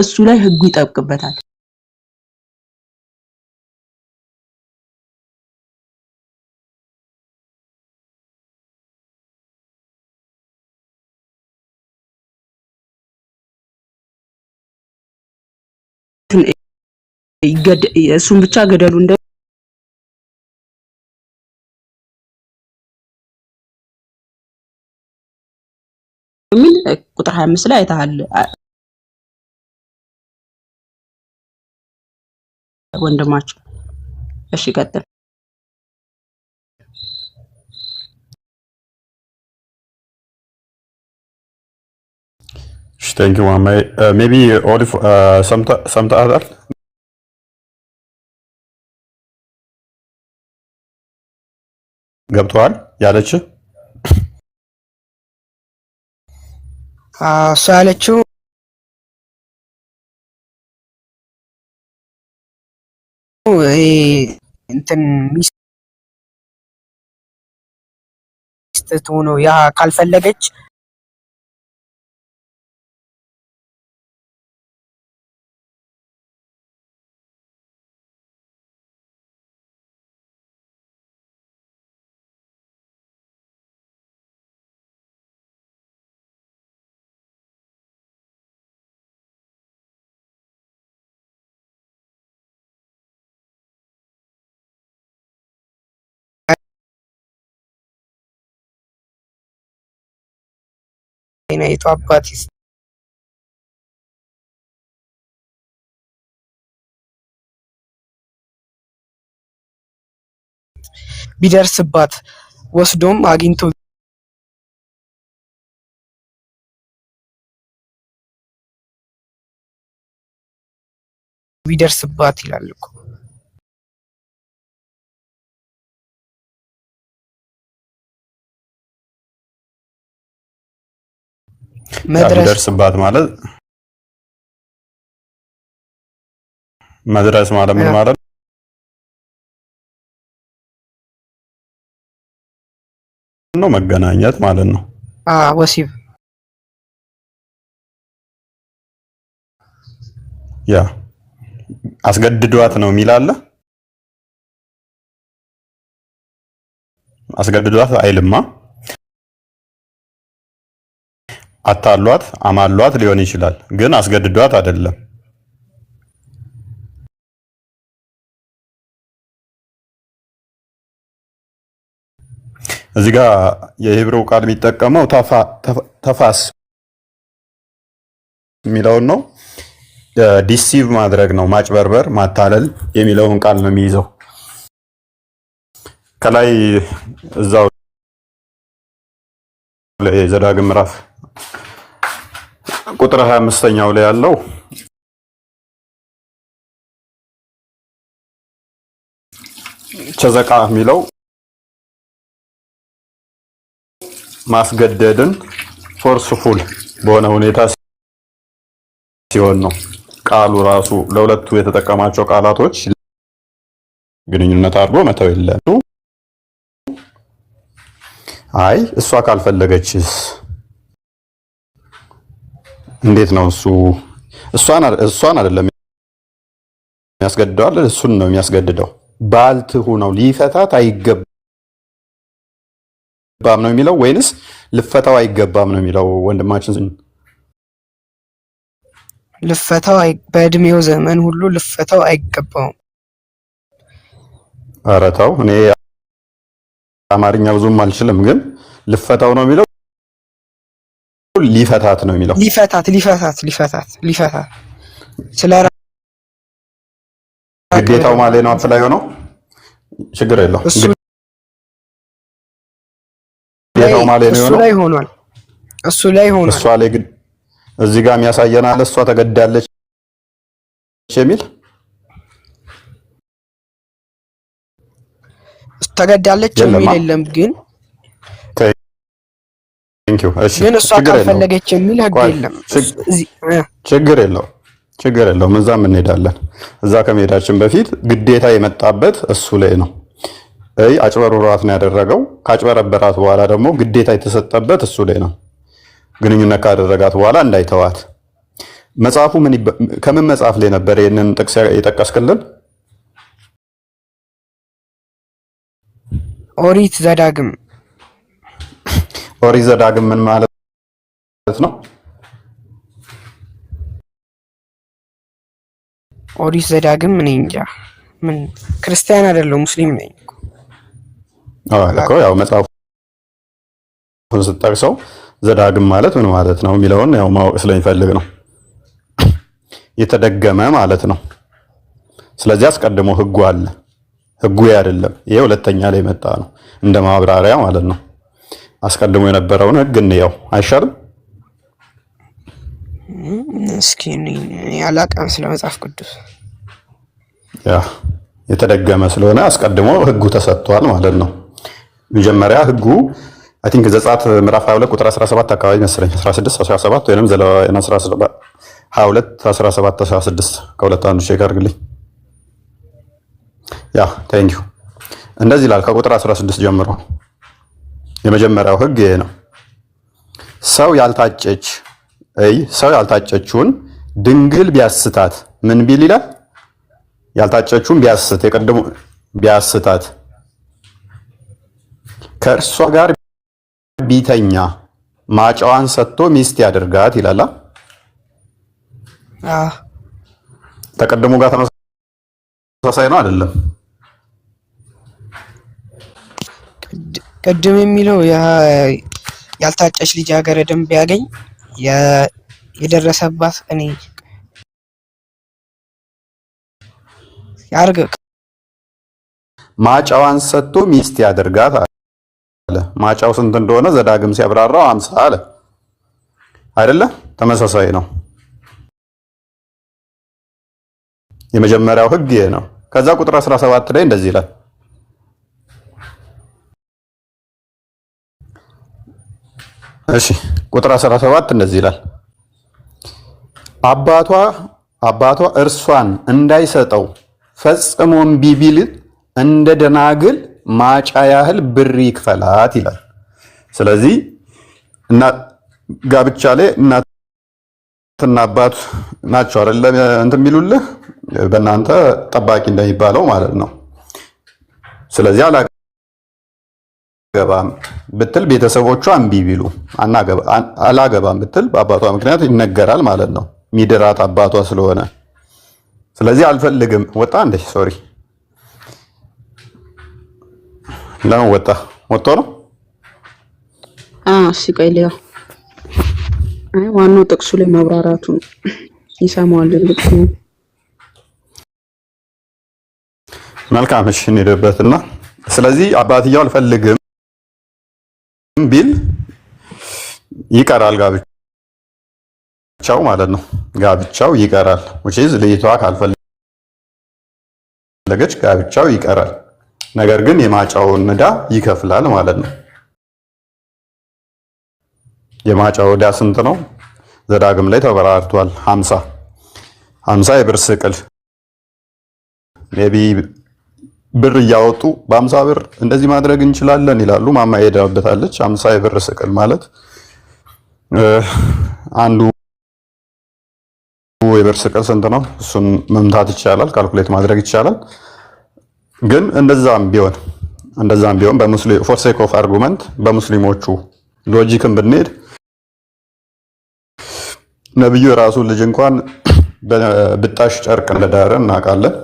እሱ ላይ ህጉ ይጠብቅበታል። እሱን ብቻ ገደሉ እንደሚል ቁጥር 25 ላይ አይተሃል ወንድማቸው። እሺ ቀጥል። Thank you ማማዬ። Maybe ኦሊፍ ሰምተሃታል? ገብተዋል ያለች እሷ ያለችው እንትን ሚስት ትሆነው ያ ካልፈለገች አይነቱ አባት ቢደርስባት ወስዶም አግኝቶ ቢደርስባት ይላል እኮ። መድረስ ቢደርስባት ማለት መድረስ ማለት ምን ማለት ነው? መገናኘት ማለት ነው። ወሲብ ያ አስገድዷት ነው የሚል አለ። አስገድዷት አይልማ። አታሏት አማሏት ሊሆን ይችላል፣ ግን አስገድዷት አይደለም። እዚህ ጋር የ Hebrew ቃል የሚጠቀመው ተፋስ የሚለውን ነው። Deceive ማድረግ ነው፣ ማጭበርበር፣ ማታለል የሚለውን ቃል ነው የሚይዘው። ከላይ እዛው የዘዳግም ምዕራፍ ቁጥር 25ኛው ላይ ያለው ቸዘቃ የሚለው ማስገደድን forceful በሆነ ሁኔታ ሲሆን ነው። ቃሉ ራሱ ለሁለቱ የተጠቀማቸው ቃላቶች ግንኙነት አድርጎ መተው የለም። አይ እሷ ካልፈለገችስ እንዴት ነው እሱ? እሷን አይደለም የሚያስገድደዋል፣ እሱን ነው የሚያስገድደው። ባል ትሁነው ሊፈታት አይገባም ነው የሚለው ወይንስ ልፈታው አይገባም ነው የሚለው? ወንድማችን ልፈታው በእድሜው ዘመን ሁሉ ልፈታው አይገባውም። ኧረ ተው፣ እኔ አማርኛ ብዙም አልችልም፣ ግን ልፈታው ነው የሚለው ሊፈታት ነው የሚለው? ሊፈታት ሊፈታት ሊፈታት ሊፈታት ስለ ግዴታው ማለት ነው apply ሆነው ችግር የለው። እሱ ግዴታው ማለት ነው እሱ የሆነው ላይ ሆኗል። እሱ ላይ ሆኗል። እሷ ላይ ግን እዚህ ጋር የሚያሳየን አለ እሷ ተገዳለች የሚል። ተገዳለች የለማ። የሚል የለም። ግን Thank you። እሺ ግን እሷ ችግር የለውም። ካልፈለገች የሚል ህግ ቆይ፣ የለም። ችግር የለው፣ ችግር የለውም። እዛም እንሄዳለን። እዛ ከመሄዳችን በፊት ግዴታ የመጣበት እሱ ላይ ነው። እይ አጭበርብሯት ነው ያደረገው። ካጭበረበራት በኋላ ደግሞ ግዴታ የተሰጠበት እሱ ላይ ነው። ግንኙነት ካደረጋት በኋላ እንዳይተዋት። መጽሐፉ ምን ከምን መጽሐፍ ላይ ነበር ይህንን ጥቅስ የጠቀስክልን? ኦሪት ዘዳግም። ኦሪት ዘዳግም ምን ማለት ነው? ኦሪት ዘዳግም እኔ እንጃ፣ ምን ክርስቲያን አይደለሁም፣ ሙስሊም ነኝ። አዎ እኮ ያው መጽሐፉን ስጠቅሰው ዘዳግም ማለት ምን ማለት ነው የሚለውን ያው ማወቅ ስለሚፈልግ ነው። የተደገመ ማለት ነው። ስለዚህ አስቀድሞ ህጉ አለ። ህጉ አይደለም፣ ይሄ ሁለተኛ ላይ መጣ ነው፣ እንደ ማብራሪያ ማለት ነው። አስቀድሞ የነበረውን ህግ እንየው አይሻልም? እስኪ እኔ አላውቅም ስለ መጽሐፍ ቅዱስ። ያ የተደገመ ስለሆነ አስቀድሞ ህጉ ተሰጥቷል ማለት ነው። መጀመሪያ ህጉ I think ዘጸአት ምዕራፍ 22 ቁጥር 17 አካባቢ መሰለኝ፣ 16 17 ወይንም ዘሌዋውያን 22 17 16፣ ከሁለት አንዱ check አድርግልኝ። Yeah, thank you። እንደዚህ ይላል ከቁጥር 16 ጀምሮ፣ የመጀመሪያው ህግ ይሄ ነው። ሰው ያልታጨች እይ ሰው ያልታጨችውን ድንግል ቢያስታት ምን ቢል ይላል? ያልታጨችውን ቢያስት፣ የቀድሞ ቢያስታት፣ ከእርሷ ጋር ቢተኛ ማጫዋን ሰጥቶ ሚስት ያድርጋት ይላል። ተቀድሞ ጋር ተመሳሳይ ነው አይደለም? ቅድም የሚለው ያልታጨች ልጃገረድን ቢያገኝ የደረሰባት እኔ ያርግ። ማጫዋን ሰጥቶ ሚስት ያድርጋት አለ። ማጫው ስንት እንደሆነ ዘዳግም ሲያብራራው 50 አለ አይደለ? ተመሳሳይ ነው። የመጀመሪያው ህግ ይሄ ነው። ከዛ ቁጥር 17 ላይ እንደዚህ ይላል። እሺ ቁጥር 17 እንደዚህ ይላል። አባቷ አባቷ እርሷን እንዳይሰጠው ፈጽሞ እምቢ ቢል እንደ ደናግል ማጫ ያህል ብር ይክፈላት ይላል። ስለዚህ እና ጋብቻ ላይ እናትና አባት ናቸው አይደለ እንትን የሚሉልህ፣ በእናንተ ጠባቂ እንደሚባለው ማለት ነው። ስለዚህ አላገባም ብትል ቤተሰቦቿ እምቢ ቢሉ፣ አላገባም ብትል በአባቷ ምክንያት ይነገራል ማለት ነው። ሚድራት አባቷ ስለሆነ። ስለዚህ አልፈልግም። ወጣ እንዴ? Sorry፣ ለምን ወጣ? ወጥቶ ነው። እሺ ቆይ ሊያ፣ አይ ዋናው ጥቅሱ ላይ ማብራራቱ ነው። ይሰማዋል እርግጥ ነው። መልካም፣ እሺ እንሄድበትና ስለዚህ አባትየው አልፈልግም ቢል ይቀራል ጋብቻው ማለት ነው። ጋብቻው ይቀራል። Which is ልጅቷ ካልፈለገች ጋብቻው ይቀራል። ነገር ግን የማጫውን ዕዳ ይከፍላል ማለት ነው። የማጫው ዕዳ ስንት ነው? ዘዳግም ላይ ተበራርቷል። 50 50 የብር ስቅል፣ maybe ብር እያወጡ በ50 ብር እንደዚህ ማድረግ እንችላለን ይላሉ። ማማ ሄዳበታለች። 50 የብር ስቅል ማለት አንዱ የብር ስቅል ስንት ነው? እሱን መምታት ይቻላል፣ calculate ማድረግ ይቻላል። ግን እንደዛም ቢሆን for sake of argument በሙስሊሞቹ logic ን ብንሄድ ነብዩ የራሱን ልጅ እንኳን በብጣሽ ጨርቅ እንደዳረ እናውቃለን።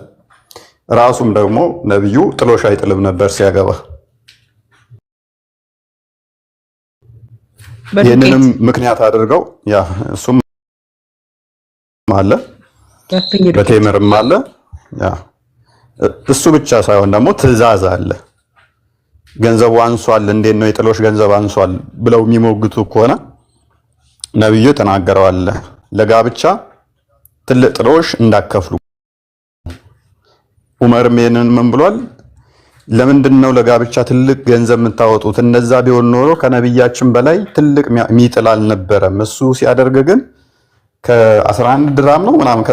ራሱም ደግሞ ነብዩ ጥሎሽ አይጥልም ነበር ሲያገባ። በዱቄት። ይህንንም ምክንያት አድርገው፣ ያ እሱም አለ በፍኝ ዱቄት። በቴምርም አለ። Yeah፣ እሱ ብቻ ሳይሆን ደግሞ ትዕዛዝ አለ። ገንዘቡ አንሷል፣ እንዴት ነው የጥሎሽ ገንዘብ አንሷል ብለው የሚሞግቱ ከሆነ ነብዩ ተናገረዋል። ለጋብቻ ትልቅ ጥሎሽ እንዳከፍሉ። ዑመርም ይሄንን ምን ብሏል? ለምንድን ነው ለጋብቻ ትልቅ ገንዘብ የምታወጡት? እነዛ ቢሆን ኖሮ ከነቢያችን በላይ ትልቅ የሚጥል አልነበረም። እሱ ሲያደርግ ግን ከ11 ድራም ነው ምናምን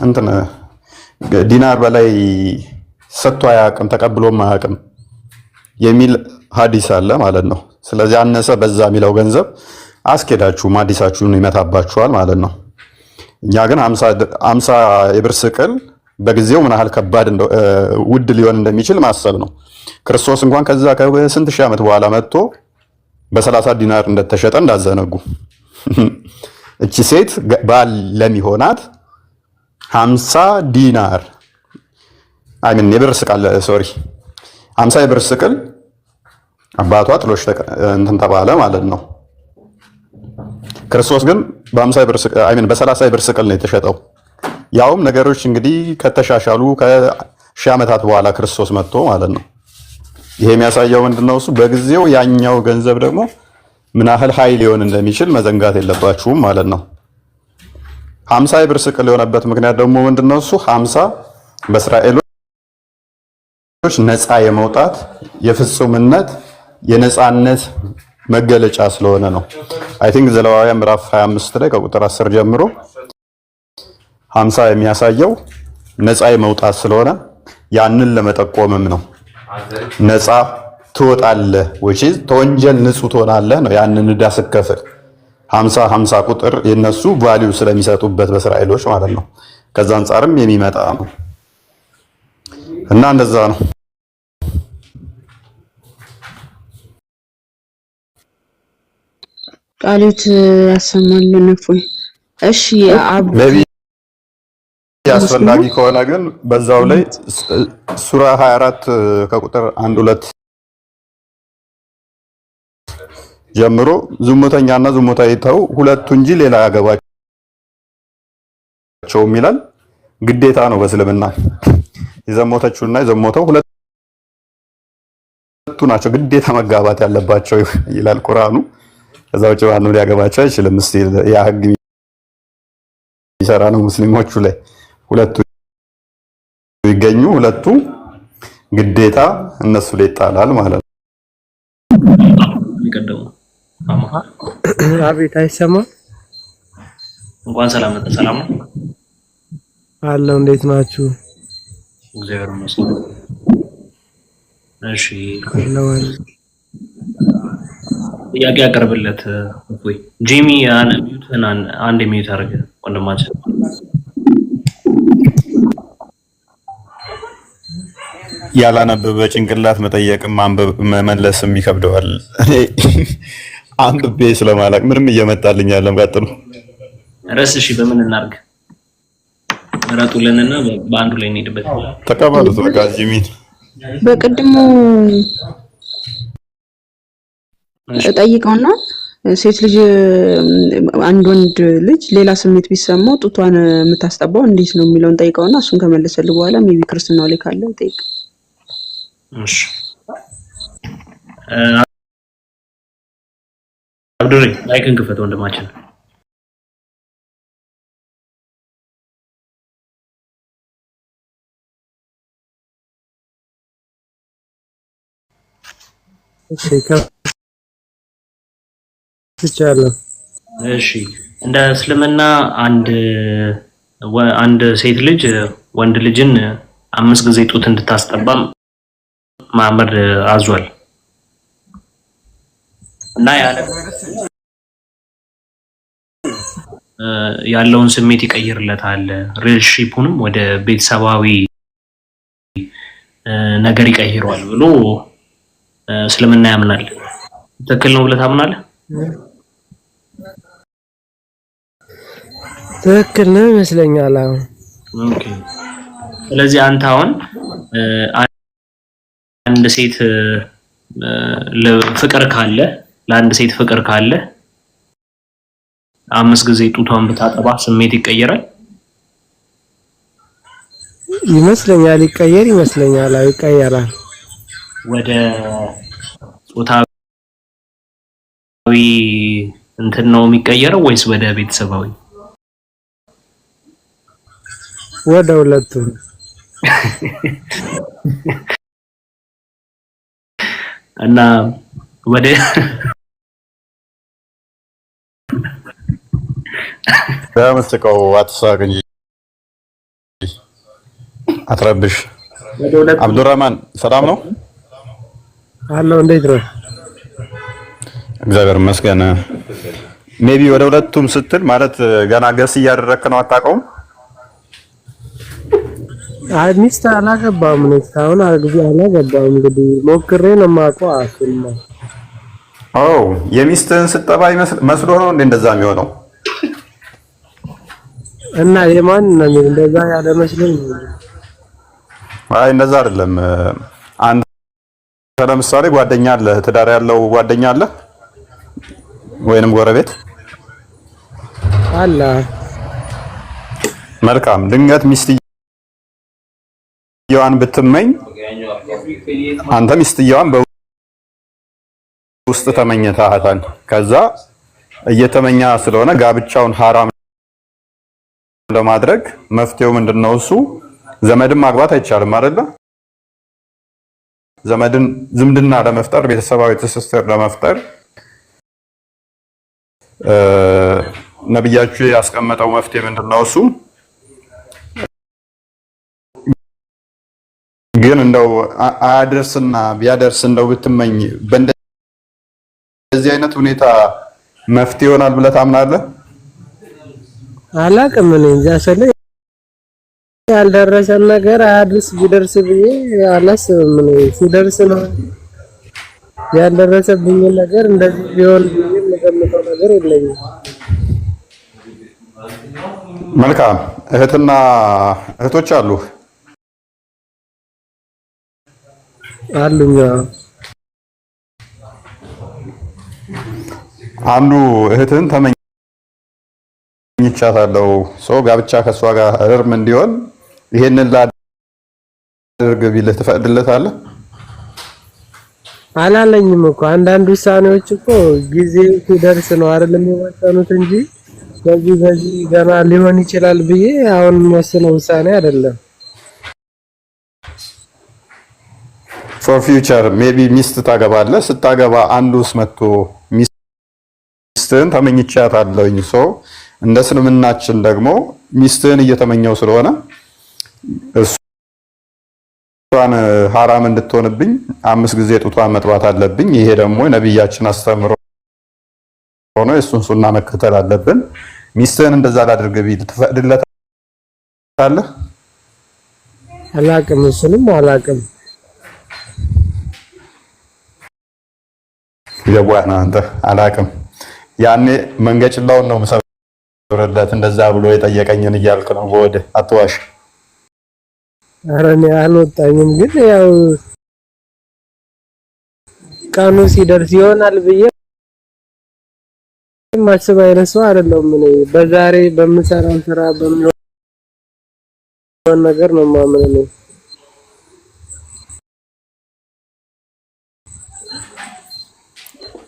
እንትን ዲናር በላይ ሰጥቶ አያውቅም፣ ተቀብሎም አያውቅም የሚል ሀዲስ አለ ማለት ነው። ስለዚህ አነሰ በዛ የሚለው ገንዘብ አስኬዳችሁም ሀዲሳችሁን ይመታባችኋል ማለት ነው። እኛ ግን 50 የብር ስቅል በጊዜው ምን ያህል ከባድ ውድ ሊሆን እንደሚችል ማሰብ ነው። ክርስቶስ እንኳን ከዛ ከስንት ሺህ ዓመት በኋላ መጥቶ በ30 ዲናር እንደተሸጠ እንዳዘነጉ። እቺ ሴት ባል ለሚሆናት 50 ዲናር፣ I mean የብር ስቅል፣ sorry፣ 50 የብር ስቅል አባቷ ጥሎሽ እንትን ተባለ ማለት ነው። ክርስቶስ ግን በ50 የብር ስቅል፣ I mean በ30 የብር ስቅል ነው የተሸጠው። ያውም ነገሮች እንግዲህ ከተሻሻሉ ከሺህ ዓመታት በኋላ ክርስቶስ መጥቶ ማለት ነው። ይሄ የሚያሳየው ምንድነው? እሱ በጊዜው ያኛው ገንዘብ ደግሞ ምን ያህል ኃይል ሊሆን እንደሚችል መዘንጋት የለባችሁም ማለት ነው። 50 የብር ስቅል የሆነበት ምክንያት ደግሞ ምንድነው? እሱ 50 በእስራኤሎች ነፃ የመውጣት፣ የፍጹምነት፣ የነፃነት መገለጫ ስለሆነ ነው። I think ዘሌዋውያን ምዕራፍ 25 ላይ ከቁጥር 10 ጀምሮ 50 የሚያሳየው ነፃ የመውጣት ስለሆነ ያንን ለመጠቆምም ነው። ነፃ ትወጣለህ፣ which is ተወንጀል ንጹህ ትሆናለህ ነው። ያንን ዕዳ ስትከፍል 50 50 ቁጥር የነሱ value ስለሚሰጡበት በእስራኤሎች ማለት ነው። ከዛ አንጻርም የሚመጣ ነው እና እንደዛ ነው። ቃሉት ያሰማልን እፎይ። እሺ አብ maybe አስፈላጊ ከሆነ ግን በዛው ላይ ሱራ 24 ከቁጥር 1 2 ጀምሮ ዝሙተኛና ዝሙታዊተው ሁለቱ እንጂ ሌላ አያገባቸውም ይላል። ግዴታ ነው በእስልምና የዘሞተችውና የዘሞተው ሁለቱ ናቸው ግዴታ መጋባት ያለባቸው ይላል ቁርአኑ። ከዛ ውጭ ማንም ሊያገባቸው አይችልም። እስቲ ያ ህግ የሚሰራ ነው ሙስሊሞቹ ላይ፣ ሁለቱ ይገኙ፣ ሁለቱ ግዴታ እነሱ ላይ ይጣላል ማለት ነው። የሚቀደሙ አቤት፣ አይሰማም? እንኳን ሰላም መጣ። ሰላም ነው። አለው። እንዴት ናችሁ? እግዚአብሔር ይመስገን። እሺ። አለው አለ። ጥያቄ ያቀርብለት እፎይ። ጂሚ mute ን አንድ mute አድርገህ ወንድማችን። ያላነበበ ጭንቅላት መጠየቅም ማንበብ መመለስም ይከብደዋል። እኔ አንብቤ ስለማላቅ ምንም እየመጣልኝ ያለም። ቀጥሉ። ርዕስ እሺ፣ በምን እናድርግ? ምረጡልንና በአንዱ ላይ እንሄድበት። ተቀበሉት በቃ ጂሚን። በቅድሙ ጠይቀውና ሴት ልጅ አንድ ወንድ ልጅ ሌላ ስሜት ቢሰማው ጡቷን የምታስጠባው እንዴት ነው የሚለውን ጠይቀውና እሱን ከመለሰልህ በኋላ maybe ክርስትናው ላይ ካለ ጠይቅ። እሺ አብዱሪ mic ን ክፈት ወንድማችን። እሺ ከፍቻለሁ። እሺ፣ እንደ እስልምና አንድ ሴት ልጅ ወንድ ልጅን 5 ጊዜ ጡት እንድታስጠባም መሐመድ አዟል እና ያለውን ስሜት ይቀይርለታል፣ relationship ኡንም ወደ ቤተሰባዊ ነገር ይቀይረዋል ብሎ እስልምና ያምናል። ትክክል ነው ብለህ ታምናለህ? ትክክል ነው ይመስለኛል። አሁን okay። ስለዚህ አንተ አሁን አንድ ሴት ፍቅር ካለ፣ ለአንድ ሴት ፍቅር ካለ 5 ጊዜ ጡቷን ብታጠባ ስሜት ይቀየራል? ይመስለኛል ይቀየር ይመስለኛል። አዎ ይቀየራል። ወደ ጾታዊ እንትን ነው የሚቀየረው ወይስ ወደ ቤተሰባዊ? ወደ ሁለቱም። እና ወደ በምስቀው አትሳቅ እንጂ አትረብሽ። ወደ ሁለቱም። አብዱራህማን ሰላም ነው? አለው። እንዴት ነው? እግዚአብሔር ይመስገን። Maybe ወደ ሁለቱም ስትል ማለት ገና guess እያደረግክ ነው፣ አታውቀውም? አይ ሚስት አላገባም ነው፣ እስካሁን አላገባም። እንግዲህ ሞክሬ ነው የማውቀው። እሱንማ ኦ፣ የሚስትህን ስጠባይ መስሎ ነው እንዴ እንደዛ የሚሆነው? እና የማን ነው እንደዛ ያለ መስሎኝ ነው። አይ እንደዛ አይደለም። አንተ ለምሳሌ ጓደኛ አለ፣ ትዳር ያለው ጓደኛ አለ ወይንም ጎረቤት? አለ። መልካም። ድንገት ሚስትየዋን ብትመኝ፣ አንተ ሚስትየዋን በውስጥ ተመኝተሃታል። ከዛ እየተመኛ ስለሆነ ጋብቻውን ሐራም ለማድረግ መፍትሄው ምንድነው? እሱ ዘመድን ማግባት አይቻልም አይደለ? ዘመድን ዝምድና ለመፍጠር፣ ቤተሰባዊ ትስስር ለመፍጠር ነብያችሁ ያስቀመጠው መፍትሄ ምንድነው? እሱ ግን እንደው አያደርስና ቢያደርስ እንደው ብትመኝ በእንደዚህ አይነት ሁኔታ መፍትሄ ይሆናል ብለህ ታምናለህ? አላቅም፣ እኔ እንጃ። ስለ ያልደረሰን ነገር አያድርስ፣ ቢደርስ ብዬ አላስብም። እኔ ሲደርስ ነው፣ ያልደረሰብኝ ነገር እንደዚህ ቢሆን ብዬ የምገምተው ነገር የለኝም። መልካም። እህትና እህቶች አሉ? አሉኝ። አንዱ እህትህን ተመኝቻታለሁ፣ ሰው ጋብቻ ከእሷ ጋር እርም እንዲሆን ይሄንን ላድርግ ቢልህ ትፈቅድለታለህ? አላለኝም እኮ። አንዳንድ ውሳኔዎች እኮ ጊዜ ሲደርስ ነው አይደል የሚወሰኑት እንጂ በዚህ በዚህ ገና ሊሆን ይችላል ብዬ አሁን የምወስነው ውሳኔ አይደለም። For future maybe ሚስት ታገባለህ። ስታገባ አንዱስ መጥቶ ሚስትህን ተመኝቻታለሁኝ፣ so እንደ እስልምናችን ደግሞ ሚስትህን እየተመኘው ስለሆነ እሷን ሐራም እንድትሆንብኝ 5 ጊዜ ጡቷን መጥባት አለብኝ። ይሄ ደግሞ ነቢያችን አስተምሮ ሆኖ የእሱን ሱና መከተል አለብን። ሚስትህን እንደዛ ላድርግ ቢል ትፈቅድለታለህ? አላቅም፣ እሱንም አላቅም። የዋህ ነህ አንተ። አላቅም፣ ያኔ መንገጭላውን ነው የምሰብርለት እንደዛ ብሎ የጠየቀኝን እያልክ ነው። በወደ አትዋሽ። ኧረ እኔ አልወጣኝም፣ ግን ያው ቀኑ ሲደርስ ይሆናል ብዬ የማስብ አይነት ሰው አይደለሁም። እኔ በዛሬ በምሰራው ስራ በሚሆን ነገር ነው የማምነው።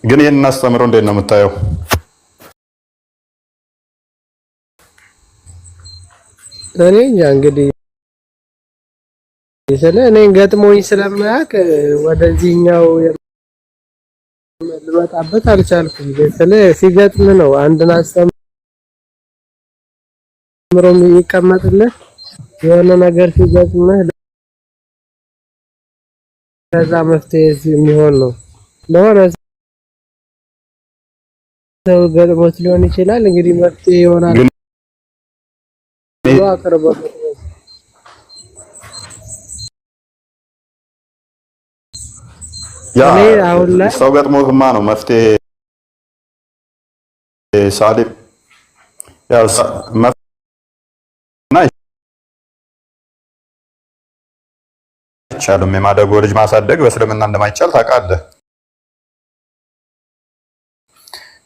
ግን ይህንን አስተምሮ እንዴት ነው የምታየው? እኔ እንጃ፣ እንግዲህ ስለ እኔን ገጥሞኝ ስለማያውቅ ወደዚህኛው ልመጣበት አልቻልኩም። ስለ ሲገጥም ነው አንድን አስተምሮ የሚቀመጥልህ፣ የሆነ ነገር ሲገጥምህ ከዛ መፍትሄ የሚሆን ነው። ለሆነ ሰው ገጥሞት ሊሆን ይችላል፣ እንግዲህ መፍትሄ ይሆናል ግን ብሎ አቅርቦለት። ያ እኔ አሁን ላይ ሰው ገጥሞትማ ነው መፍትሄ ሳሊም ያው መፍትሄ አይቻልም። የማደጎ ልጅ ማሳደግ በእስልምና እንደማይቻል ታውቃለህ።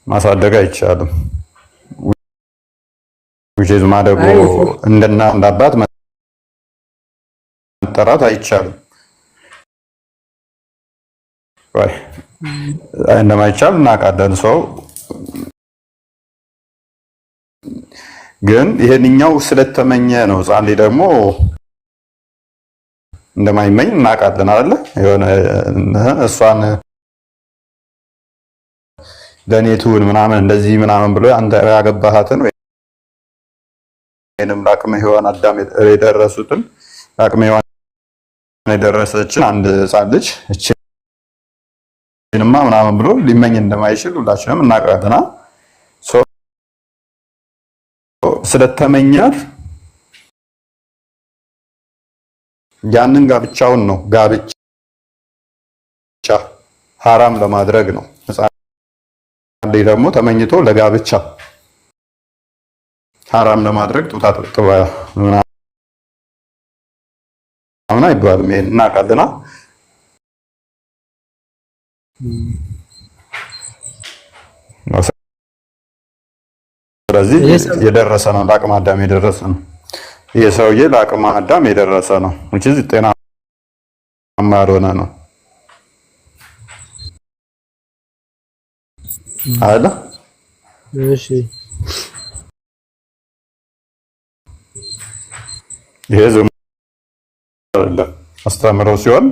ማሳደግ አይቻልም። Which is ማደጎ አይ እንደና እንዳባት መጠራት አይቻልም። ቆይ እንደማይቻል እናውቃለን። ሰው ግን ይሄንኛው ስለተመኘ ነው። ህፃን ልጅ ደግሞ እንደማይመኝ እናውቃለን አይደለ? የሆነ እሷን ለእኔ ትሁን ምናምን እንደዚህ ምናምን ብሎ አንተ ያገባሃትን ወይንም ለአቅመ ሔዋን አዳም የደረሱትን ለአቅመ ሔዋን የደረሰችን አንድ ህፃን ልጅ እችንማ ምናምን ብሎ ሊመኝ እንደማይችል ሁላችንም እናውቃለን። ስለተመኛት ያንን ጋብቻውን ነው ጋብቻ ሐራም ለማድረግ ነው። ህፃን ልጅ ደግሞ ተመኝቶ ለጋብቻ ሐራም ለማድረግ ጡት አጥባ ምናምን አይባልም። ይሄን እናውቃለና ስለዚህ የደረሰ ነው፣ ለአቅመ አዳም የደረሰ ነው። ይህ ሰውዬ ለአቅመ አዳም የደረሰ ነው። which is ጤናማ ያልሆነ ነው አይደለ? እሺ ይሄ ዝም አይደለም አስተምረው ሲሆን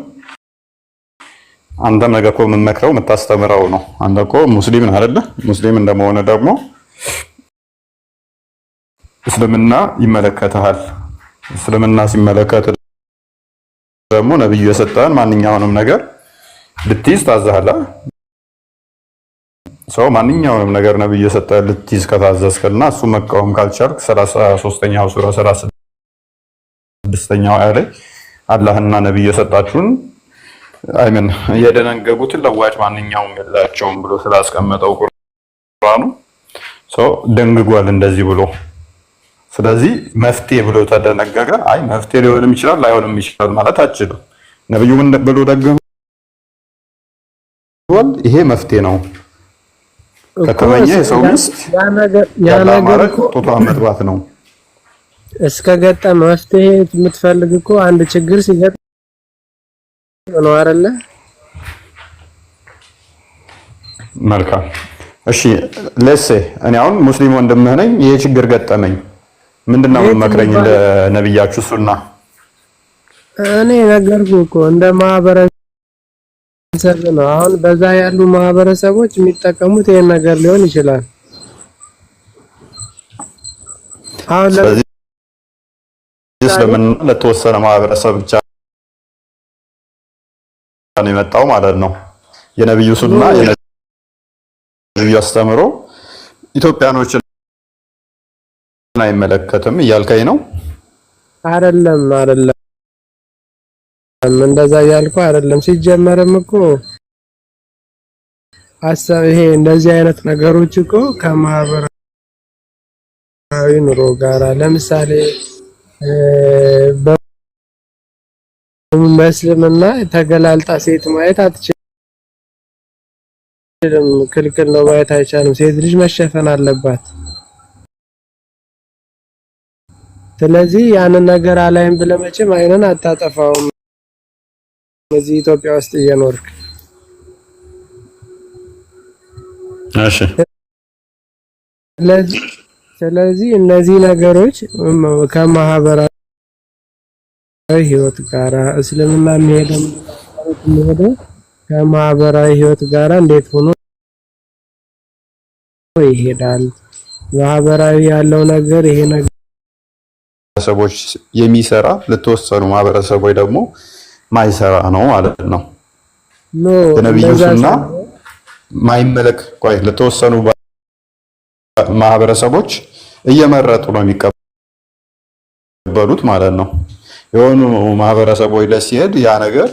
አንተም ነገ እኮ የምመክረው የምታስተምረው ነው። አንተ እኮ ሙስሊም ነህ አይደለ? ሙስሊም እንደመሆነ ደግሞ እስልምና ይመለከትሃል። እስልምና ሲመለከት ደግሞ ነብዩ የሰጠህን ማንኛውንም ነገር ልትይዝ ታዘሃል። ሰው ማንኛውንም ነገር ነብዩ የሰጠህን ልትይዝ ከታዘዝክና እሱ መቃወም ካልቻልክ 33ኛው ሱራ 36ኛው አያ ላይ አላህና ነብዩ የሰጣችሁን አይምን የደነገጉትን ለዋጭ ማንኛውም የላቸውም ብሎ ስላስቀመጠው ቁርአኑ ሰው ደንግጓል እንደዚህ ብሎ። ስለዚህ መፍትሄ ብሎ ተደነገገ። አይ መፍትሄ ሊሆንም ይችላል ላይሆንም ይችላል ማለት አችልም። ነብዩ ምን ብሎ ደግሟል? ይሄ መፍትሄ ነው። ከተመኘ የሰው ሚስት ያ ያለ ነገር አማራጭ እኮ ጡቷን መጥባት ነው። እስከ ገጠመ መፍትሄ የምትፈልግ እኮ አንድ ችግር ሲገጥም ነው አይደለ? መልካም እሺ፣ ለሴ እኔ አሁን ሙስሊም ወንድምህ ነኝ። ይሄ ችግር ገጠመኝ፣ ምንድነው ይሄ የምመክረኝ? እንደ የሚባል ነብያችሁ ሱና እኔ ነገርኩህ እኮ እንደ ማህበረሰብ ነው። አሁን በዛ ያሉ ማህበረሰቦች የሚጠቀሙት ይሄን ነገር ሊሆን ይችላል። አሁን ስለዚህ ለምሳሌ እስልምና ለተወሰነ ማህበረሰብ ብቻ ነው የመጣው ማለት ነው። የነብዩ ሱና የነብዩ አስተምሮ ኢትዮጵያኖችን አይመለከትም እያልከኝ ነው? አይደለም አይደለም፣ እንደዛ እያልኩ አይደለም። ሲጀመርም እኮ ሀሳብ ይሄ እንደዚህ አይነት ነገሮች እኮ ከማህበራዊ ኑሮ ጋራ ለምሳሌ በእስልምና ተገላልጣ ሴት ማየት አትችልም፣ ክልክል ነው፣ ማየት አይቻልም። ሴት ልጅ መሸፈን አለባት። ስለዚህ ያንን ነገር አላይም ብለህ መቼም አይንን አታጠፋውም እዚህ ኢትዮጵያ ውስጥ እየኖርክ። እሺ ስለዚህ ስለዚህ እነዚህ ነገሮች ከማህበራዊ ህይወት ጋራ እስልምና የሚሄደው የሚሄደው ከማህበራዊ ህይወት ጋራ እንዴት ሆኖ ይሄዳል? ማህበራዊ ያለው ነገር ይሄ ነገር ማህበረሰቦች የሚሰራ ለተወሰኑ ማህበረሰቦች ደግሞ ማይሰራ ነው ማለት ነው። No የነብዩ እንደዛ ሱና ሳይሆን ማይመለክ ቆይ ለተወሰኑ ማህበረሰቦች እየመረጡ ነው የሚቀበሉት ማለት ነው። የሆኑ ማህበረሰቦች ላይ ሲሄድ ያ ነገር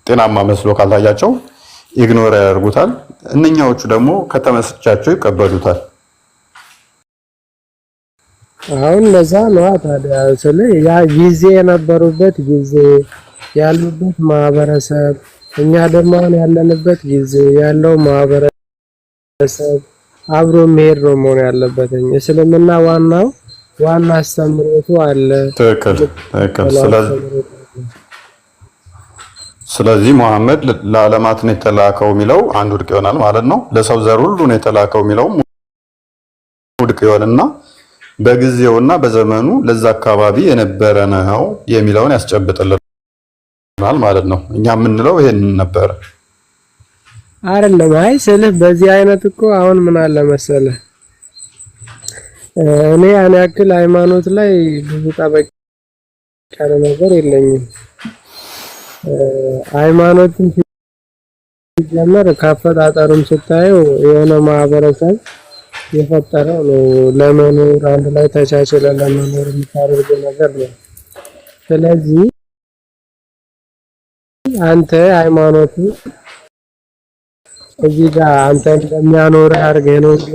ጤናማ መስሎ ካልታያቸው ignore ያደርጉታል። እነኛዎቹ ደግሞ ከተመቻቸው ይቀበሉታል። አሁን ለዛ ነው ታዲያ ስለ ያ ጊዜ የነበሩበት ጊዜ ያሉበት ማህበረሰብ፣ እኛ ደግሞ አሁን ያለንበት ጊዜ ያለው ማህበረሰብ አብሮ መሄድ ነው መሆን ያለበት። እስልምና ዋናው ዋና አስተምሮቱ አለ፣ ትክክል ትክክል። የምንከተለው ስለዚህ አስተምሮት አለ። ስለዚህ መሐመድ ለዓለማት ነው የተላከው የሚለው አንድ ውድቅ ይሆናል ማለት ነው። ለሰው ዘር ሁሉ ነው የተላከው የሚለው ውድቅ ይሆንና በጊዜውና በዘመኑ ለዛ አካባቢ የነበረ ነው የሚለውን ያስጨብጥልናል ማለት ነው። እኛ የምንለው ይሄንን ነበረ። አይደለም። አይ ስልህ በዚህ አይነት እኮ አሁን ምን አለ መሰለህ፣ እኔ ያን ያክል ሃይማኖት ላይ ብዙ ጠበቅ ያለ ነገር የለኝም። ሃይማኖትን ሲጀመር ካፈጣጠሩም ስታየው የሆነ ማህበረሰብ የፈጠረው ነው። ለመኖር አንድ ላይ ተቻችለ ለመኖር የምታደርገው ነገር ነው። ስለዚህ አንተ ሃይማኖቱ እዚህ ጋር አንተ እንደሚያኖርህ አድርገህ ነው እንጂ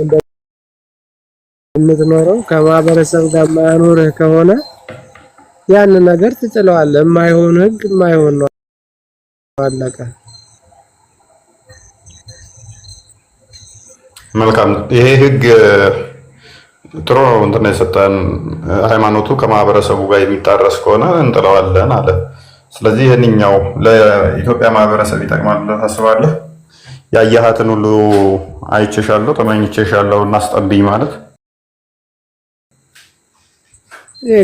እንደምትኖረው ከማህበረሰብ ጋር የማያኖርህ ከሆነ ያንን ነገር ትጥለዋለህ። የማይሆን ህግ የማይሆን ነው፣ አለቀ። መልካም። ይሄ ህግ ጥሩ ነው እንትን የሰጠን ሃይማኖቱ ከማህበረሰቡ ጋር የሚጣረስ ከሆነ እንጥለዋለን አለ። ስለዚህ ይህንኛው ለኢትዮጵያ ማህበረሰብ ይጠቅማል ብለህ ታስባለህ? ያየሃትን ሁሉ አይቼሻለሁ፣ ተመኝቼሻለሁ እናስጠብኝ ማለት ይሄ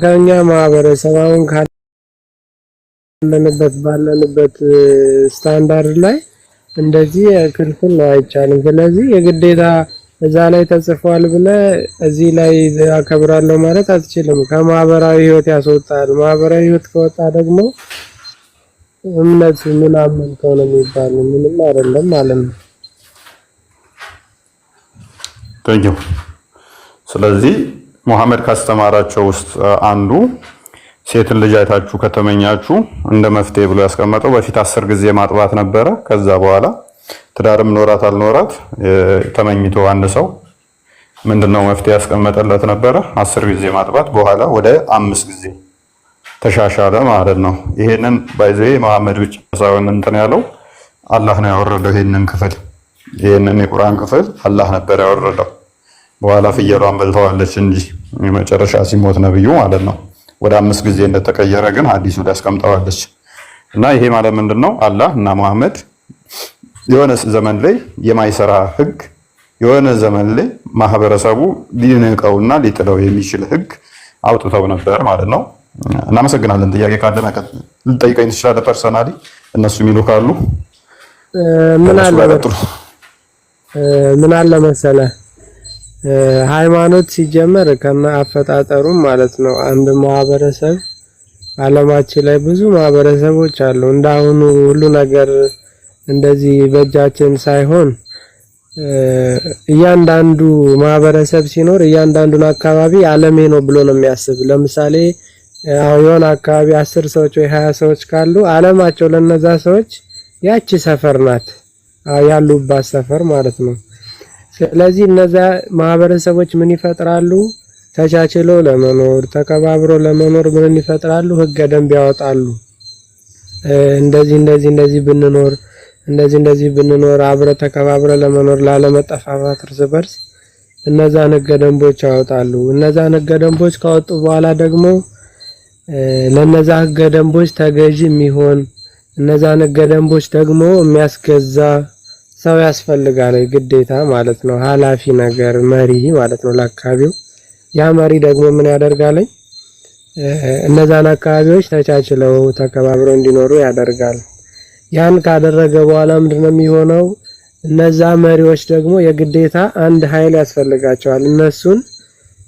ከኛ ማህበረሰብ አሁን ካለንበት ባለንበት ስታንዳርድ ላይ እንደዚህ ክልክል ነው፣ አይቻልም። ስለዚህ የግዴታ እዛ ላይ ተጽፏል ብለህ እዚህ ላይ አከብራለሁ ማለት አትችልም። ከማህበራዊ ህይወት ያስወጣል። ማህበራዊ ህይወት ከወጣ ደግሞ እምነት ምን አመንከው ነው የሚባለው? ምንም አይደለም ማለት ነው። Thank you። ስለዚህ ሙሐመድ ካስተማራቸው ውስጥ አንዱ ሴትን ልጅ አይታችሁ ከተመኛችሁ እንደ መፍትሄ ብሎ ያስቀመጠው በፊት 10 ጊዜ ማጥባት ነበረ። ከዛ በኋላ ትዳርም ኖራት አልኖራት ተመኝቶ አንድ ሰው ምንድነው መፍትሄ ያስቀመጠለት ነበረ? 10 ጊዜ ማጥባት፣ በኋላ ወደ 5 ጊዜ ተሻሻለ ማለት ነው። ይሄንን by the way መሐመድ ብቻ ሳይሆን እንትን ያለው አላህ ነው ያወረደው። ይሄንን ክፍል፣ ይሄንን የቁርአን ክፍል አላህ ነበር ያወረደው። በኋላ ፍየሏን በልተዋለች እንጂ የመጨረሻ ሲሞት ነብዩ ማለት ነው። ወደ 5 ጊዜ እንደተቀየረ ግን ሐዲሱ ላይ አስቀምጠዋለች። እና ይሄ ማለት ምንድን ነው? አላህ እና መሐመድ የሆነ ዘመን ላይ የማይሰራ ህግ፣ የሆነ ዘመን ላይ ማህበረሰቡ ሊንቀውና ሊጥለው የሚችል ህግ አውጥተው ነበር ማለት ነው። እናመሰግናለን። ጥያቄ ካለ ልጠይቀኝ ትችላለህ። Personally እነሱ የሚሉ ካሉ ምን ከእነሱ አለ ጋር ቀጥሉ። ምን አለ መሰለህ፣ ሃይማኖት ሲጀመር ከነ አፈጣጠሩም ማለት ነው አንድ ማህበረሰብ፣ ዓለማችን ላይ ብዙ ማህበረሰቦች አሉ። እንዳሁኑ ሁሉ ነገር እንደዚህ በእጃችን ሳይሆን እያንዳንዱ ማህበረሰብ ሲኖር እያንዳንዱን አካባቢ ዓለሜ ነው ብሎ ነው የሚያስብ። ለምሳሌ አሁን የሆነ አካባቢ 10 ሰዎች ወይ 20 ሰዎች ካሉ ዓለማቸው ለነዛ ሰዎች ያቺ ሰፈር ናት፣ ያሉባት ሰፈር ማለት ነው። ስለዚህ እነዛ ማህበረሰቦች ምን ይፈጥራሉ? ተቻችሎ ለመኖር፣ ተከባብሮ ለመኖር ምን ይፈጥራሉ? ህገ ደንብ ያወጣሉ። እንደዚህ እንደዚህ እንደዚህ ብንኖር፣ እንደዚህ እንደዚህ ብንኖር፣ አብረ ተከባብረ ለመኖር፣ ላለመጠፋፋት እርስ በርስ እነዛን ህገ ደንቦች ያወጣሉ። እነዛን ህገ ደንቦች ካወጡ በኋላ ደግሞ ለነዛ ህገ ደንቦች ተገዢ የሚሆን፣ እነዛን ህገ ደንቦች ደግሞ የሚያስገዛ ሰው ያስፈልጋል ግዴታ ማለት ነው። ኃላፊ ነገር መሪ ማለት ነው ለአካባቢው። ያ መሪ ደግሞ ምን ያደርጋል? እነዛን አካባቢዎች ተቻችለው ተከባብረው እንዲኖሩ ያደርጋል። ያን ካደረገ በኋላ ምንድነው የሚሆነው? እነዛ መሪዎች ደግሞ የግዴታ አንድ ኃይል ያስፈልጋቸዋል። እነሱን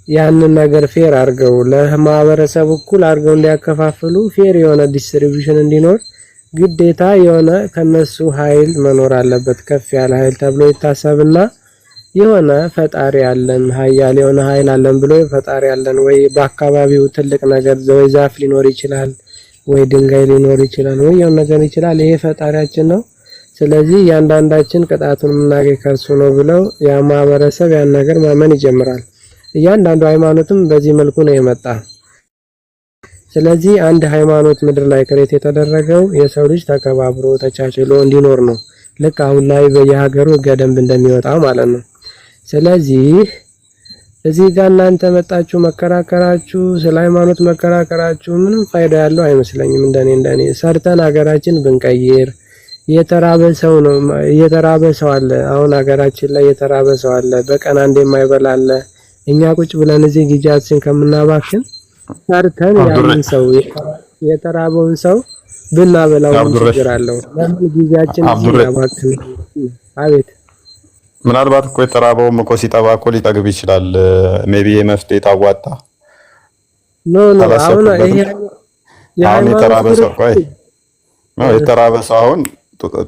ያንን ነገር fair አድርገው ለማህበረሰቡ እኩል አድርገው እንዲያከፋፍሉ፣ fair የሆነ distribution እንዲኖር ግዴታ የሆነ ከነሱ ኃይል መኖር አለበት። ከፍ ያለ ኃይል ተብሎ ይታሰብና የሆነ ፈጣሪ አለን፣ ኃያል የሆነ ኃይል አለን ብሎ፣ ፈጣሪ አለን ወይ በአካባቢው ትልቅ ነገር ወይ ዛፍ ሊኖር ይችላል፣ ወይ ድንጋይ ሊኖር ይችላል፣ ወይ የሆነ ነገር ይችላል። ይሄ ፈጣሪያችን ነው። ስለዚህ እያንዳንዳችን ቅጣቱን የምናገኝ ከእርሱ ነው ብለው ያ ማህበረሰብ ያን ነገር ማመን ይጀምራል። እያንዳንዱ ሃይማኖትም በዚህ መልኩ ነው የመጣ። ስለዚህ አንድ ሃይማኖት ምድር ላይ create የተደረገው የሰው ልጅ ተከባብሮ ተቻችሎ እንዲኖር ነው። ልክ አሁን ላይ በየሀገሩ ህገ ደንብ እንደሚወጣው ማለት ነው። ስለዚህ እዚህ ጋር እናንተ መጣችሁ መከራከራችሁ፣ ስለ ሃይማኖት መከራከራችሁ ምንም ፋይዳ ያለው አይመስለኝም። እንደኔ ሰርተን ሀገራችን ብንቀይር የተራበ ሰው ነው የተራበ ሰው አለ። አሁን ሀገራችን ላይ የተራበ ሰው አለ። በቀን አንድ የማይበላ አለ። እኛ ቁጭ ብለን እዚህ ጊዜያችን ከምናባክን ሰርተን ያንን ሰው የተራበውን ሰው ብናበላው ምን ችግር አለው? ለምን ጊዜያችን እዚህ እናባክን? አቤት። ምናልባት እኮ የተራበውም እኮ ሲጠባ እኮ ሊጠግብ ይችላል። Maybe የመፍትሄ ታዋጣ። No, no፣ አሁን ይሄ አሁን የተራበ ሰው፣ ቆይ፣ የተራበ ሰው አሁን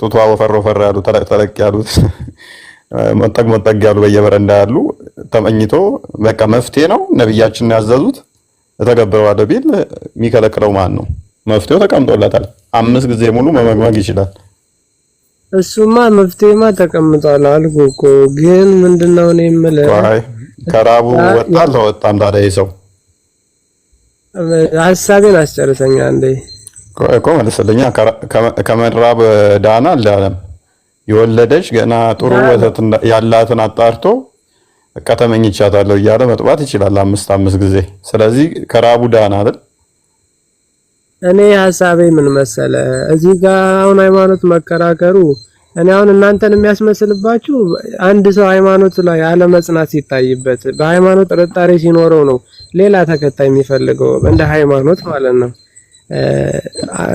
ጡቷ ወፈር ወፈር ያሉ፣ ተለቅ ተለቅ ያሉት፣ ሞጠግ ሞጠግ ያሉ፣ በየበረንዳ ያሉ ተመኝቶ በቃ መፍትሄ ነው ነብያችን ያዘዙት እተገብረዋለሁ ቢል የሚከለክለው ማን ነው? መፍትሄው ተቀምጦለታል። 5 ጊዜ ሙሉ መመግመግ ይችላል። እሱማ መፍትሄማ ተቀምጧል አልኩህ እኮ። ግን ምንድነው እኔ የምልህ ቆይ፣ ከራቡ ወጣ አልተወጣም? ታዲያ ይህ ሰው ሀሳቤን አስጨርሰኛ እንዴ። እኮ መልስልኛ። ከመራብ ዳና አልዳነም? የወለደች ገና ጥሩ ወተት ያላትን አጣርቶ በቃ ተመኝቻታለሁ እያለ መጥባት ይችላል አምስት አምስት ጊዜ። ስለዚህ ከራቡ ዳና አይደል? እኔ ሀሳቤ ምን መሰለ፣ እዚህ ጋር አሁን ሃይማኖት መከራከሩ እኔ አሁን እናንተን የሚያስመስልባችሁ አንድ ሰው ሃይማኖት ላይ አለመጽናት ሲታይበት፣ በሃይማኖት ጥርጣሬ ሲኖረው ነው ሌላ ተከታይ የሚፈልገው፣ እንደ ሃይማኖት ማለት ነው።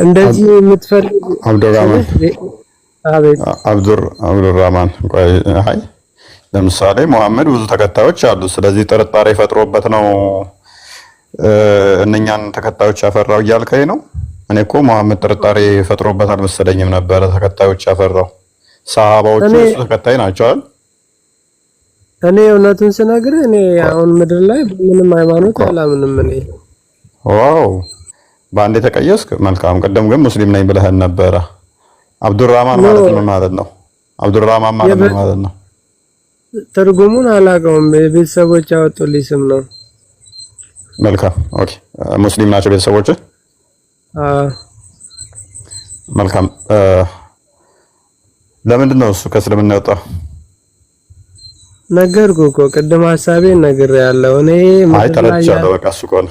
እንደዚህ የምትፈልጉ አብዱራህማን። አቤት። አብዱራህማን፣ ቆይ፣ አይ ለምሳሌ መሐመድ ብዙ ተከታዮች አሉ። ስለዚህ ጥርጣሬ ፈጥሮበት ነው እነኛን ተከታዮች ያፈራው እያልከኝ ነው? እኔ እኮ መሐመድ ጥርጣሬ ፈጥሮበት አልመሰለኝም ነበረ ተከታዮች ያፈራው። ሰሃባዎቹ የእሱ ተከታይ ናቸው አይደል? እኔ እውነቱን ስነግርህ እኔ አሁን ምድር ላይ ምንም ሃይማኖት አላምንም እኔ። Wow፣ በአንድ የተቀየስክ፣ መልካም። ቅድም ግን ሙስሊም ነኝ ብለህን ነበረ። አብዱራህማን ማለት ምን ማለት ነው? አብዱራህማን ማለት ምን ማለት ነው? ትርጉሙን አላውቀውም። የቤተሰቦች ያወጡልኝ ስም ነው። መልካም፣ okay። ሙስሊም ናቸው ቤተሰቦች? አዎ። መልካም። ለምንድን ነው እሱ ከእስልምና የወጣው? ነገርኩህ እኮ ቅድም፣ ሀሳቤን ነግሬሃለሁ። እኔ አይ ምድር ላይ ተረድቻለሁ። በቃ እሱ ከሆነ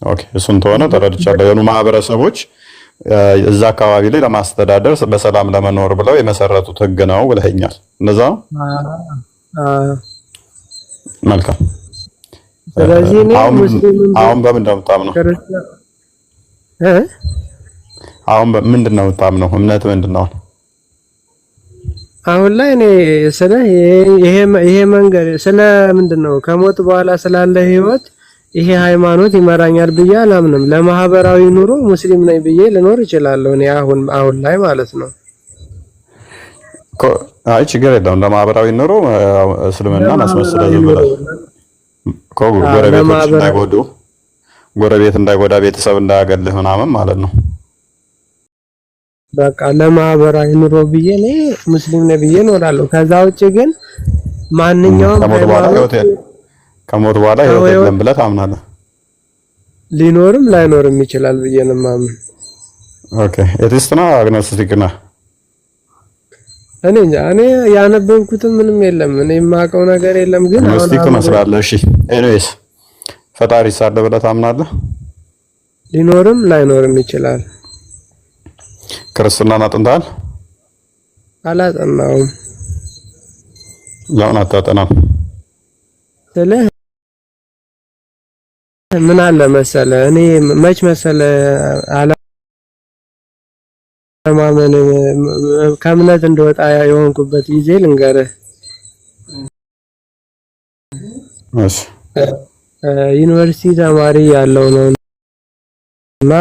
okay፣ እሱን ተሆነ ተረድቻለሁ። የሆኑ ማህበረሰቦች እዛ አካባቢ ላይ ለማስተዳደር፣ በሰላም ለመኖር ብለው የመሰረቱት ህግ ነው ብለኸኛል። እንደዛ ነው? አዎ። መልካም። ስለዚህ እኔ አሁን ሙስሊምም አሁን በምንድን ነው የምታምነው? ክርስቲያን እ አሁን ምንድን ነው የምታምነው? እምነት ምንድን ነው? አሁን ላይ እኔ ስለ ይሄ ይሄ መንገድ ስለ ምንድን ነው ከሞት በኋላ ስላለ ህይወት ይሄ ሃይማኖት ይመራኛል ብዬ አላምንም። ለማህበራዊ ኑሮ ሙስሊም ነኝ ብዬ ልኖር እችላለሁ። እኔ አሁን አሁን ላይ ማለት ነው። አይ ችግር የለውም። ለማህበራዊ ኑሮ እስልምናን አስመስለህ ዝም ብለህ እኮ ጎረቤቶች እንዳይጎዱ፣ ጎረቤት እንዳይጎዳ፣ ቤተሰብ እንዳያገልህ ምናምን ማለት ነው። በቃ ለማህበራዊ ኑሮ ብዬ እኔ ሙስሊም ነኝ ብዬ እኖራለሁ። ከዛ ውጭ ግን ማንኛውም ከሞት በኋላ ሃይማኖት ህይወት፣ ከሞት በኋላ ህይወት የለም ብለህ ታምናለህ? ሊኖርም ላይኖርም ይችላል ብዬ ነው የማምን። Okay፣ atheist ነህ agnostic ነህ? እኔ እንጃ፣ እኔ ያነበብኩትም ምንም የለም። እኔ የማውቀው ነገር የለም። ግን አሁን Agnostic ትመስላለህ። እሺ፣ anyways ፈጣሪ አለ ብለህ ታምናለህ? ሊኖርም ላይኖርም ይችላል። ክርስትናን አጥንተሃል? አላጠናውም። ለምን አታጠናም? ስልህ ምን አለ መሰለ፣ እኔ መች መሰለ አለማመን ከእምነት እንደወጣ የሆንኩበት ጊዜ ልንገርህ። እሺ። ዩኒቨርሲቲ ተማሪ ያለው ነው እና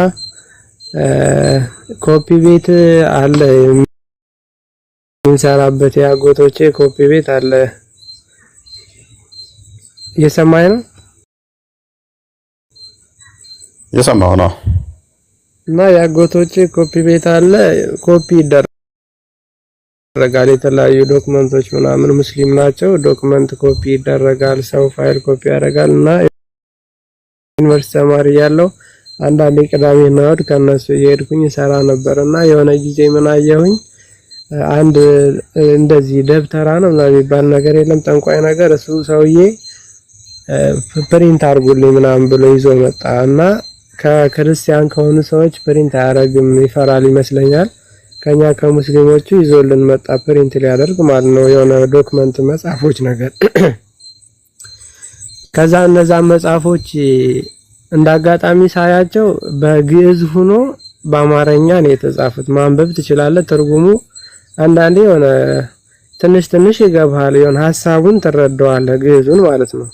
ኮፒ ቤት አለ የምንሰራበት፣ የአጎቶቼ ኮፒ ቤት አለ። እየሰማኝ ነው? እየሰማሁ ነው። እና የአጎቶቼ ኮፒ ቤት አለ። ኮፒ ይደረጋል የተለያዩ document ኦች ምናምን፣ ሙስሊም ናቸው። Document copy ይደረጋል። ሰው file copy ያደርጋል። እና ዩኒቨርሲቲ ተማሪ ያለው አንዳንዴ ቅዳሜና እሑድ ከእነሱ እየሄድኩኝ እሰራ ነበር። እና የሆነ ጊዜ ምን አየሁኝ፣ አንድ እንደዚህ ደብተራ ነው ምናምን የሚባል ነገር የለም፣ ጠንቋይ ነገር። እሱ ሰውዬ Print አድርጉልኝ ምናምን ብሎ ይዞ መጣ እና ከክርስቲያን ከሆኑ ሰዎች print አያደርግም፣ ይፈራል ይመስለኛል። ከኛ ከሙስሊሞቹ ይዞልን መጣ print ሊያደርግ ማለት ነው፣ የሆነ document መጽሐፎች ነገር። ከዛ እነዛ መጽሐፎች እንዳጋጣሚ ሳያቸው በግዕዝ ሆኖ በአማርኛ ነው የተጻፉት። ማንበብ ትችላለህ። ትርጉሙ አንዳንዴ የሆነ ትንሽ ትንሽ ይገባሃል፣ የሆነ ሀሳቡን ትረዳዋለህ፣ ግዕዙን ማለት ነው።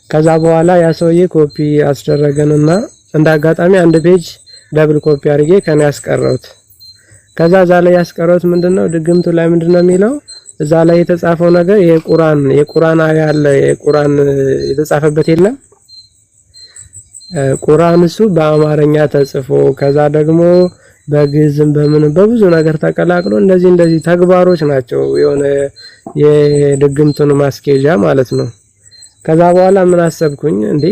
ከዛ በኋላ ያ ሰውዬ ኮፒ አስደረገንና እንደ አጋጣሚ አንድ page double copy አድርጌ ከኔ ያስቀረውት። ከዛ እዛ ላይ ያስቀረውት ምንድነው፣ ድግምቱ ላይ ምንድነው የሚለው፣ እዛ ላይ የተጻፈው ነገር የቁርአን አያ አለ፣ የቁርአን የተጻፈበት የለም፣ ቁርአን እሱ በአማርኛ ተጽፎ ከዛ ደግሞ በግዕዝም በምን በብዙ ነገር ተቀላቅሎ እንደዚህ እንደዚህ ተግባሮች ናቸው፣ የሆነ የድግምቱን ማስኬጃ ማለት ነው። ከዛ በኋላ ምን አሰብኩኝ፣ እንዴ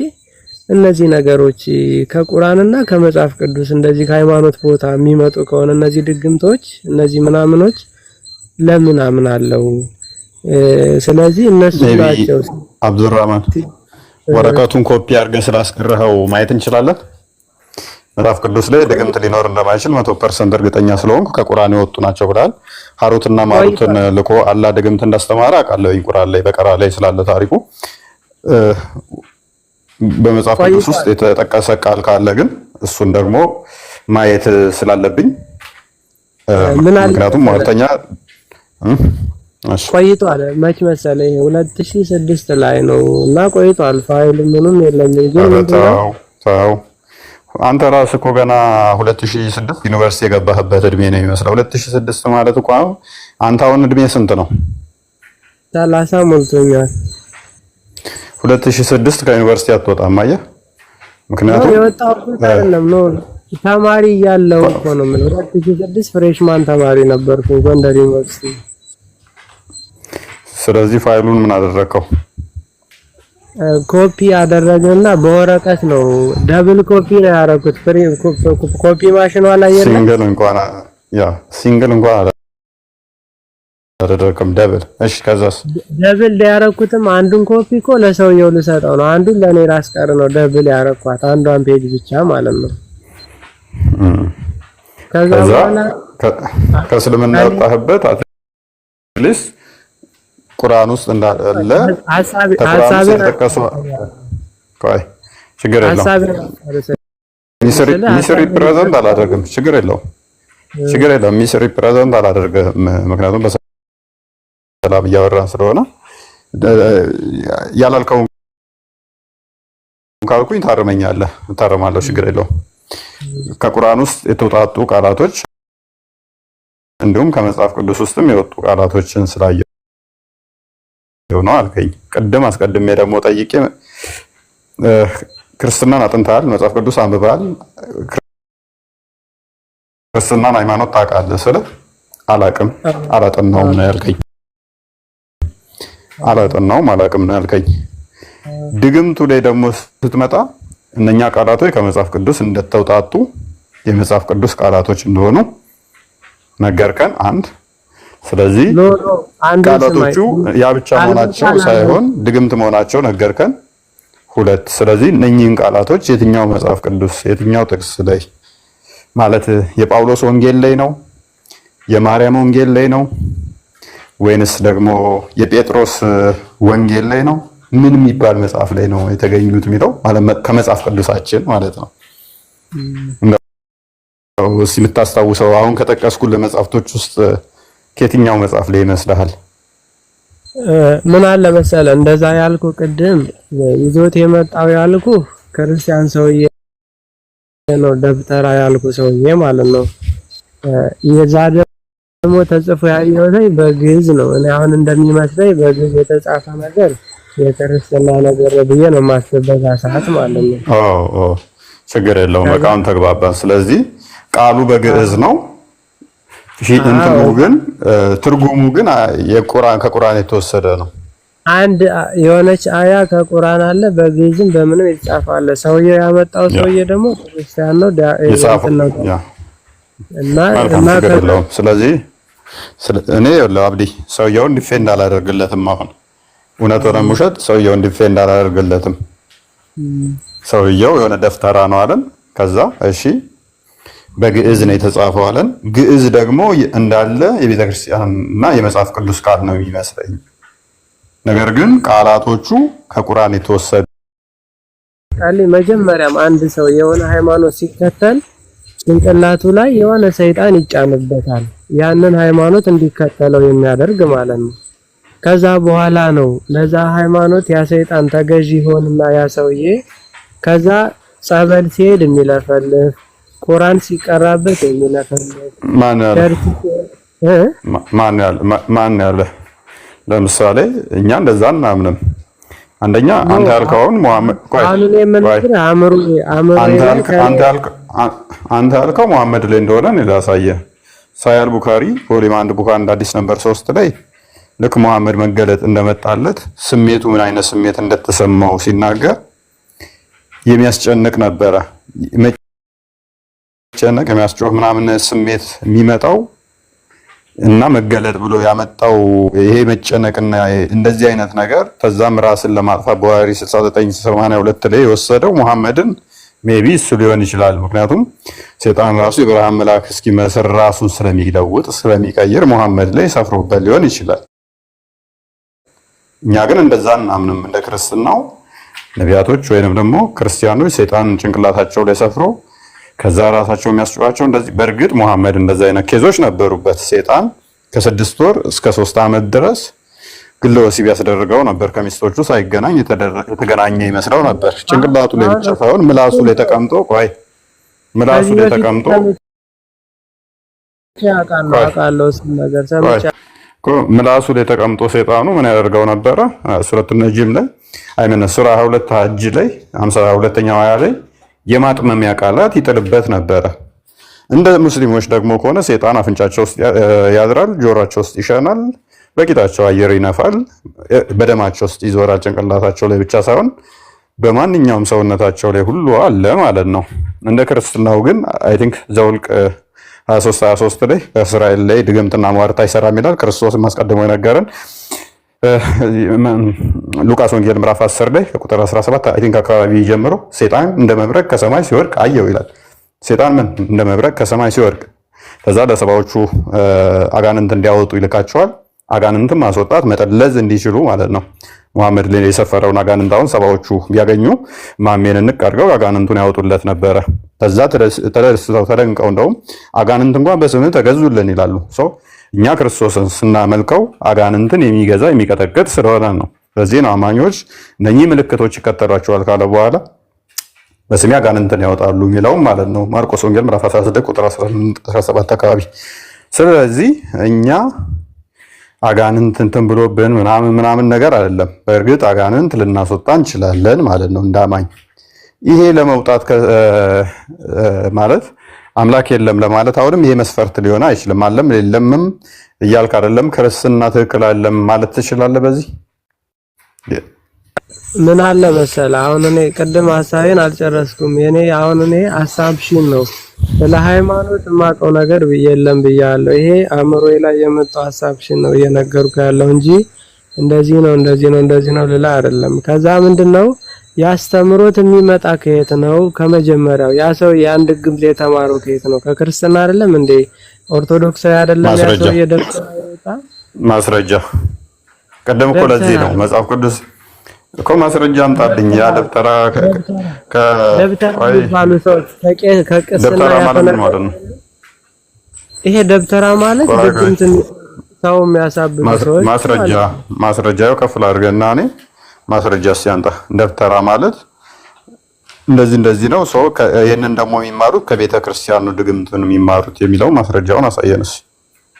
እነዚህ ነገሮች ከቁርአንና ከመጽሐፍ ቅዱስ እንደዚህ ከሃይማኖት ቦታ የሚመጡ ከሆነ እነዚህ ድግምቶች እነዚህ ምናምኖች ለምን አምናለው? ስለዚህ እነሱ maybe ናቸው። አብዱራህማን፣ ወረቀቱን ኮፒ አድርገን ስላስቀረኸው ማየት እንችላለን። መጽሐፍ ቅዱስ ላይ ድግምት ሊኖር እንደማይችል 100% እርግጠኛ ስለሆንኩ ከቁርአን የወጡ ናቸው ብለሃል። ሀሩትና ማሩትን ልኮ አላህ ድግምት እንዳስተማረ አውቃለሁኝ። ቁርአን ላይ በቀራ ላይ ስላለ ታሪኩ በመጽሐፍ ቅዱስ ውስጥ የተጠቀሰ ቃል ካለ ግን እሱን ደግሞ ማየት ስላለብኝ ምን አለ ምክንያቱም ሟርተኛ እሺ። ቆይቷል። መች መሰለህ፣ ይሄ 2006 ላይ ነው እና ቆይቷል። ፋይል ምንም የለኝም ግን ኧረ ምንድነው ተው ተው፣ አንተ ራስህ እኮ ገና 2006 ዩኒቨርሲቲ የገባህበት እድሜ ነው የሚመስለው። 2006 ማለት እኮ አሁን አንተ አሁን እድሜ ስንት ነው? 30 ሞልቶኛል። 2006 ከዩኒቨርሲቲ አትወጣም። አየህ፣ ነው ምክንያቱም የወጣሁበት አይደለም፣ no፣ ተማሪ እያለሁ እኮ ነው የምልህ። 2006 freshman ተማሪ ነበርኩ ጎንደር ዩኒቨርሲቲ። ስለዚህ ፋይሉን ምን አደረግከው? ኮፒ አደረግንና በወረቀት ነው፣ double copy ነው ያደረኩት። Copy ማሽኗ ላይ የለም። Single እንኳን፣ yeah፣ single እንኳን አላደረግክም፣ double። እሺ፣ ከዛስ? Double ያደረኩትም አንዱን ኮፒ እኮ ለሰውየው ልሰጠው ነው፣ አንዱን ለኔ ላስቀር ነው double ያደረኳት፣ አንዷን page ብቻ ማለት ነው። ከዛ ከዛ በኋላ ከእስልምና የወጣህበት at least ቁርአን ውስጥ እንዳለ ሀሳቤ ከቁርአን ውስጥ ሀሳቤን የተጠቀሱ፣ ቆይ፣ ችግር የለውም። ሀሳቤን Misrepresent አላደርግም። ችግር የለውም። ችግር የለውም። Misrepresent አላደርግም። ምክንያቱም በሰላም እያወራን ስለሆነ ያላልከውን ካልኩኝ ታርመኛለህ፣ እታረማለሁ። ችግር የለውም። ከቁርአን ውስጥ የተውጣጡ ቃላቶች እንዲሁም ከመጽሐፍ ቅዱስ ውስጥም የወጡ ቃላቶችን ስላየሁ ነው አልከኝ። ቅድም አስቀድሜ ደግሞ ጠይቄ ክርስትናን አጥንተሃል፣ መጽሐፍ ቅዱስ አንብበሃል፣ ክርስትናን ሃይማኖት ታውቃለህ ስልህ አላቅም፣ አላጠናውም ነው ያልከኝ። አላጠናውም፣ አላቅም ነው ያልከኝ። ድግምቱ ላይ ደግሞ ስትመጣ እነኛ ቃላቶች ከመጽሐፍ ቅዱስ እንደተውጣጡ፣ የመጽሐፍ ቅዱስ ቃላቶች እንደሆኑ ነገርከን። አንድ፣ ስለዚህ No, no፣ አንዱን ቃላቶቹ ስማኝ። ያ ብቻ ቃል መሆናቸው በቃል ሳይሆን ድግምት መሆናቸው ነገርከን። ሁለት፣ ስለዚህ እነኚህን ቃላቶች የትኛው መጽሐፍ ቅዱስ የትኛው ጥቅስ ላይ፣ ማለት የጳውሎስ ወንጌል ላይ ነው፣ የማርያም ወንጌል ላይ ነው፣ ወይንስ ደግሞ የጴጥሮስ ወንጌል ላይ ነው? ምን የሚባል መጽሐፍ ላይ ነው የተገኙት የሚለው፣ ማለት ከመጽሐፍ ቅዱሳችን ማለት ነው። እንደው እስኪ የምታስታውሰው አሁን ከጠቀስኩልህ መጽሐፍቶች ውስጥ ከየትኛው መጽሐፍ ላይ ይመስልሃል? ምን አለ መሰለ፣ እንደዛ ያልኩ ቅድም ይዞት የመጣው ያልኩ ክርስቲያን ሰውዬ ነው፣ ደብተራ ያልኩ ሰውዬ ማለት ነው። የዛ ደግሞ ተጽፎ ያየሁት በግዕዝ ነው። እኔ አሁን እንደሚመስለኝ በግዕዝ የተጻፈ ነገር የክርስትና ነገር ነው ብዬ ነው የማስበው በዛ ሰዓት ማለት ነው። ኦ ኦ፣ ችግር የለውም። በቃ አሁን ተግባባን። ስለዚህ ቃሉ በግዕዝ ነው። እንትኑ ግን ትርጉሙ ግን የቁርአን ከቁርአን የተወሰደ ነው። አንድ የሆነች አያ ከቁርአን አለ፣ በግዕዝም በምንም የተጻፈ አለ። ሰውየው ያመጣው ሰውዬ ደግሞ ክርስቲያን ነው የጻፈው እንትን ነው እና መልካም እና ችግር የለውም። ስለዚህ እኔ ይኸውልህ አብዲ፣ ሰውየውን defend አላደርግለትም። አሁን እውነት ሆነም ውሸት ሰውየውን defend አላደርግለትም። ሰውየው የሆነ ደፍተራ ነው አለን። ከዛ እሺ በግዕዝ ነው የተጻፈው አለን። ግዕዝ ደግሞ እንዳለ የቤተ ክርስቲያን እና የመጽሐፍ ቅዱስ ቃል ነው የሚመስለኝ። ነገር ግን ቃላቶቹ ከቁርአን የተወሰዱ ቃል መጀመሪያም አንድ ሰው የሆነ ሃይማኖት ሲከተል ጭንቅላቱ ላይ የሆነ ሰይጣን ይጫንበታል። ያንን ሃይማኖት እንዲከተለው የሚያደርግ ማለት ነው። ከዛ በኋላ ነው ለዛ ሃይማኖት ያ ሰይጣን ተገዢ ይሆንና ያ ሰውዬ ከዛ ጸበል ሲሄድ የሚለፈልፍ፣ ቁርአን ሲቀራበት የሚለፈልፍ፣ ማን ያለ church እ ማን ያለ ማን ያለ? ለምሳሌ እኛ እንደዛ አናምንም። አንደኛ no አንተ ያልከውን ሙሐመድ፣ ቆይ አሁን እኔ ቆይ የምነግርህ አእምሮ አእምሮ አንተ ላይ ያልክ አንተ ያልክ አንተ ያልከው ሙሐመድ ላይ እንደሆነ እኔ ላሳየህ። ሳሂህ አል ቡኻሪ volume 1 book 1 ሐዲስ number 3 ላይ ልክ ሙሐመድ መገለጥ እንደመጣለት ስሜቱ ምን አይነት ስሜት እንደተሰማው ሲናገር የሚያስጨንቅ ነበረ። መጨነቅ የሚያስጮህ ምናምን ስሜት የሚመጣው እና መገለጥ ብሎ ያመጣው ይሄ መጨነቅና እንደዚህ አይነት ነገር ከዛም ራስን ለማጥፋት ቡኻሪ 6982 ላይ የወሰደው ሙሐመድን maybe እሱ ሊሆን ይችላል። ምክንያቱም ሴጣን ራሱ የብርሃን መልአክ እስኪመስል ራሱን ስለሚለውጥ ስለሚቀይር ሙሐመድ ላይ ሰፍሮበት ሊሆን ይችላል። እኛ ግን እንደዛ እናምንም። እንደ ክርስትናው ነቢያቶች ወይንም ደግሞ ክርስቲያኖች ሴጣን ጭንቅላታቸው ላይ ሰፍሮ ከዛ ራሳቸው የሚያስጨዋቸው እንደዚህ። በእርግጥ ሙሐመድ እንደዛ አይነት case ኦች ነበሩበት። ሴጣን ከ6 ወር እስከ 3 ዓመት ድረስ ግለ ወሲብ ያስደርገው ነበር። ከሚስቶቹ ሳይገናኝ የተገናኘ ይመስለው ነበር። ጭንቅላቱ ላይ ብቻ ሳይሆን ምላሱ ላይ ተቀምጦ፣ ቆይ፣ ምላሱ ከዚህ ላይ በፊት ተቀምጦ ሰምቼ አውቃለሁ ቆይ አውቃለሁ እሱን ነገር ቆይ ሰምቼ እኮ ምላሱ ላይ ተቀምጦ ሴጣኑ ምን ያደርገው ነበረ? ሱረቱ ነጅም ላይ፣ I mean ሱራ 22 ሀጅ ላይ 52ኛው አያ ላይ የማጥመሚያ ቃላት ይጥልበት ነበረ። እንደ ሙስሊሞች ደግሞ ከሆነ ሴጣን አፍንጫቸው ውስጥ ያድራል፣ ጆሯቸው ውስጥ ይሸናል፣ በቂጣቸው አየር ይነፋል፣ በደማቸው ውስጥ ይዞራል። ጭንቅላታቸው ላይ ብቻ ሳይሆን በማንኛውም ሰውነታቸው ላይ ሁሉ አለ ማለት ነው። እንደ ክርስትናው ግን I think ዘኁልቅ 23 23 ላይ በእስራኤል ላይ ድግምትና ሟርት አይሰራም ይላል። ክርስቶስም አስቀድሞ የነገረን ሉቃስ ወንጌል ምዕራፍ 10 ላይ ከቁጥር 17 I think አካባቢ ጀምሮ ሴጣን እንደ መብረቅ ከሰማይ ሲወድቅ አየሁ ይላል። ሴጣን ምን እንደ መብረቅ ከሰማይ ሲወድቅ፣ ከዛ ለሰባዎቹ አጋንንት እንዲያወጡ ይልካቸዋል። አጋንንትም ማስወጣት መጠለዝ እንዲችሉ ማለት ነው። ሙሐመድ ላይ የሰፈረውን አጋንንት አሁን ሰባዎቹ ቢያገኙ ማሜን እንቅ አድርገው አጋንንቱን ያወጡለት ነበረ። ከዛ ተደስተው ተደንቀው እንደውም አጋንንት እንኳን በስምህ ተገዙልን ይላሉ። So እኛ ክርስቶስን ስናመልከው አጋንንትን የሚገዛ የሚቀጠቅጥ ስለሆነ ነው። በዚህ ነው አማኞች እነኚህ ምልክቶች ይከተሏቸዋል ካለ በኋላ በስሜ አጋንንትን ያወጣሉ የሚለውም ማለት ነው። ማርቆስ ወንጌል ምዕራፍ 16 ቁጥር 17 አካባቢ። ስለዚህ እኛ አጋንንት እንትን ብሎብን ምናምን ምናምን ነገር አይደለም። በእርግጥ አጋንንት ልናስወጣ እንችላለን ማለት ነው እንዳማኝ። ይሄ ለመውጣት ማለት አምላክ የለም ለማለት አሁንም ይሄ መስፈርት ሊሆን አይችልም። አለም የለምም እያልክ አይደለም። ክርስትና ትክክል አይደለም ማለት ትችላለህ። በዚህ ምን አለ መሰለህ፣ አሁን እኔ ቅድም ሀሳቤን አልጨረስኩም። የኔ አሁን እኔ assumption ነው፣ ስለ ሃይማኖት የማውቀው ነገር የለም ብያለሁ። ይሄ አእምሮዬ ላይ የመጣው assumption ነው እየነገርኩ ያለው እንጂ እንደዚህ ነው፣ እንደዚህ ነው፣ እንደዚህ ነው ልላ አይደለም። ከዛ ምንድነው ያስተምሮት የሚመጣ ከየት ነው? ከመጀመሪያው ያ ሰው የአንድ ግምት የተማረው ከየት ነው? ከክርስትና አይደለም እንዴ? ኦርቶዶክሳዊ አይደለም ያ ማስረጃ ሰው የደብተራ የወጣ ማስረጃ። ቀደም እኮ ለዚህ ነው መጽሐፍ ቅዱስ እኮ ማስረጃ አምጣልኝ። ያ ደብተራ ደብተራ ቆይ የሚባሉ ሰዎች ከቅስና ደብተራ ማለት ምን ያፈነገጡ ማለት ነው? ይሄ ደብተራ ማለት ቆይ ቆይ ድግምት ሰው የሚያሳብዱ ሰዎች ማስረጃ ማለት ነው። ማስረጃ ያው ከፍ ላድርግና እኔ ማስረጃ ሲያንጣ ደብተራ ማለት እንደዚህ እንደዚህ ነው። ሰው ይህንን ደግሞ የሚማሩት ከቤተ ክርስቲያኑ ድግምቱን የሚማሩት የሚለው ማስረጃውን አሳየን እስኪ።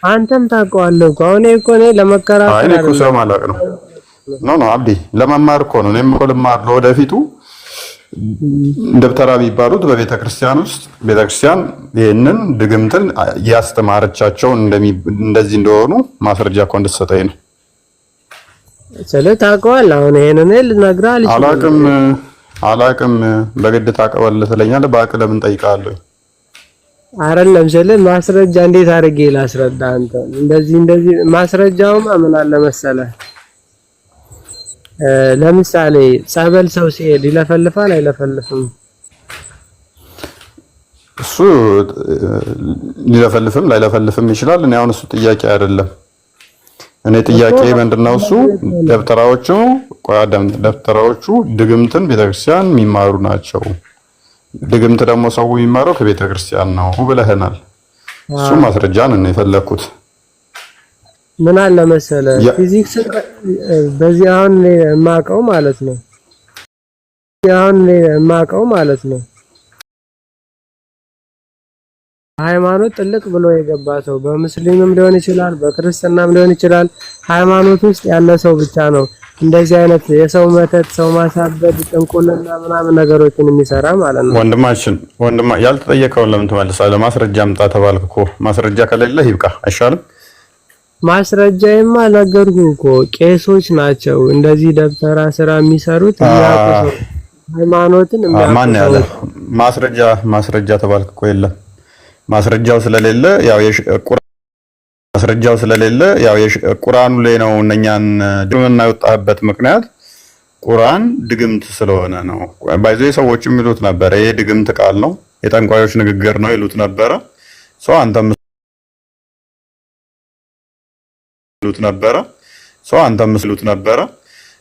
አንተም ታውቀዋለህ እኮ። አሁን እኮ እኔ አይ ለመከራከር እኔ እኮ አይደለም። ስለማላውቅ ነው። No no አብዲ፣ ለመማር እኮ ነው። እኔም እኮ ልማር ለወደፊቱ። ደብተራ የሚባሉት በቤተ ክርስቲያን ውስጥ ቤተ ክርስቲያን ይህንን ድግምትን ያስተማረቻቸው እንደዚህ እንደሆኑ ማስረጃ እኮ እንድትሰጠኝ ነው። ስለ ታውቀዋለህ። አሁን ይሄንን እኔ ልነግርህ አልችልም። አላቅም አላቅም። በግድ ታውቀዋለህ ትለኛለህ። በአቅ ለምን ጠይቃለሁ? አይደለም ስለ ማስረጃ እንዴት አድርጌ ላስረዳ? አንተ እንደዚህ እንደዚህ ማስረጃውማ ምን አለ መሰለህ ለምሳሌ ጸበል ሰው ሲሄድ ይለፈልፋል አይለፈልፍም? እሱ ሊለፈልፍም ላይለፈልፍም ይችላል። እኔ አሁን እሱ ጥያቄ አይደለም። እኔ እኮ ጥያቄ ምንድነው እሱ ደብተራዎቹ፣ ቆይ አዳምጥ። ደብተራዎቹ ድግምትን ቤተክርስቲያን የሚማሩ ናቸው። ድግምት ደግሞ ሰው የሚማረው ከቤተክርስቲያን ነው ብለህናል። እሱ ማስረጃን ነው የፈለግኩት። ምን አለ መሰለ ፊዚክስ በዚህ አሁን እኔ የማውቀው ማለት ነው፣ አሁን እኔ የማውቀው ማለት ነው፣ ሃይማኖት ጥልቅ ብሎ የገባ ሰው በሙስሊምም ሊሆን ይችላል፣ በክርስትናም ሊሆን ይችላል። ሃይማኖት ውስጥ ያለ ሰው ብቻ ነው እንደዚህ አይነት የሰው መተት፣ ሰው ማሳበድ፣ ጥንቁልና ምናምን ነገሮችን የሚሰራ ማለት ነው። ወንድማችን፣ ወንድማ ያልተጠየቀውን ለምን ትመልሳለህ? ማስረጃ አምጣ ተባልክ እኮ። ማስረጃ ከሌለ ይብቃ አይሻልም? ማስረጃዬማ ነገርኩህ እኮ፣ ቄሶች ናቸው እንደዚህ ደብተራ ስራ የሚሰሩት፣ የሚያውቁ ሰው፣ ሃይማኖትን የሚያውቁ ማን ያለ ሰዎች። ማስረጃ? ማስረጃ ተባልክ እኮ፣ የለም። ማስረጃው ስለሌለ ያው ማስረጃው ስለሌለ ያው ቁርአኑ ላይ ነው። እነኛን ድግምና የወጣህበት ምክንያት ቁርአን ድግምት ስለሆነ ነው። By the way ሰዎች የሚሉት ነበረ፣ ይሄ ድግምት ቃል ነው፣ የጠንቋዮች ንግግር ነው ይሉት ነበረ። ሰው አንተም ይሉት ነበረ። ሰው አንተም ይሉት ነበረ።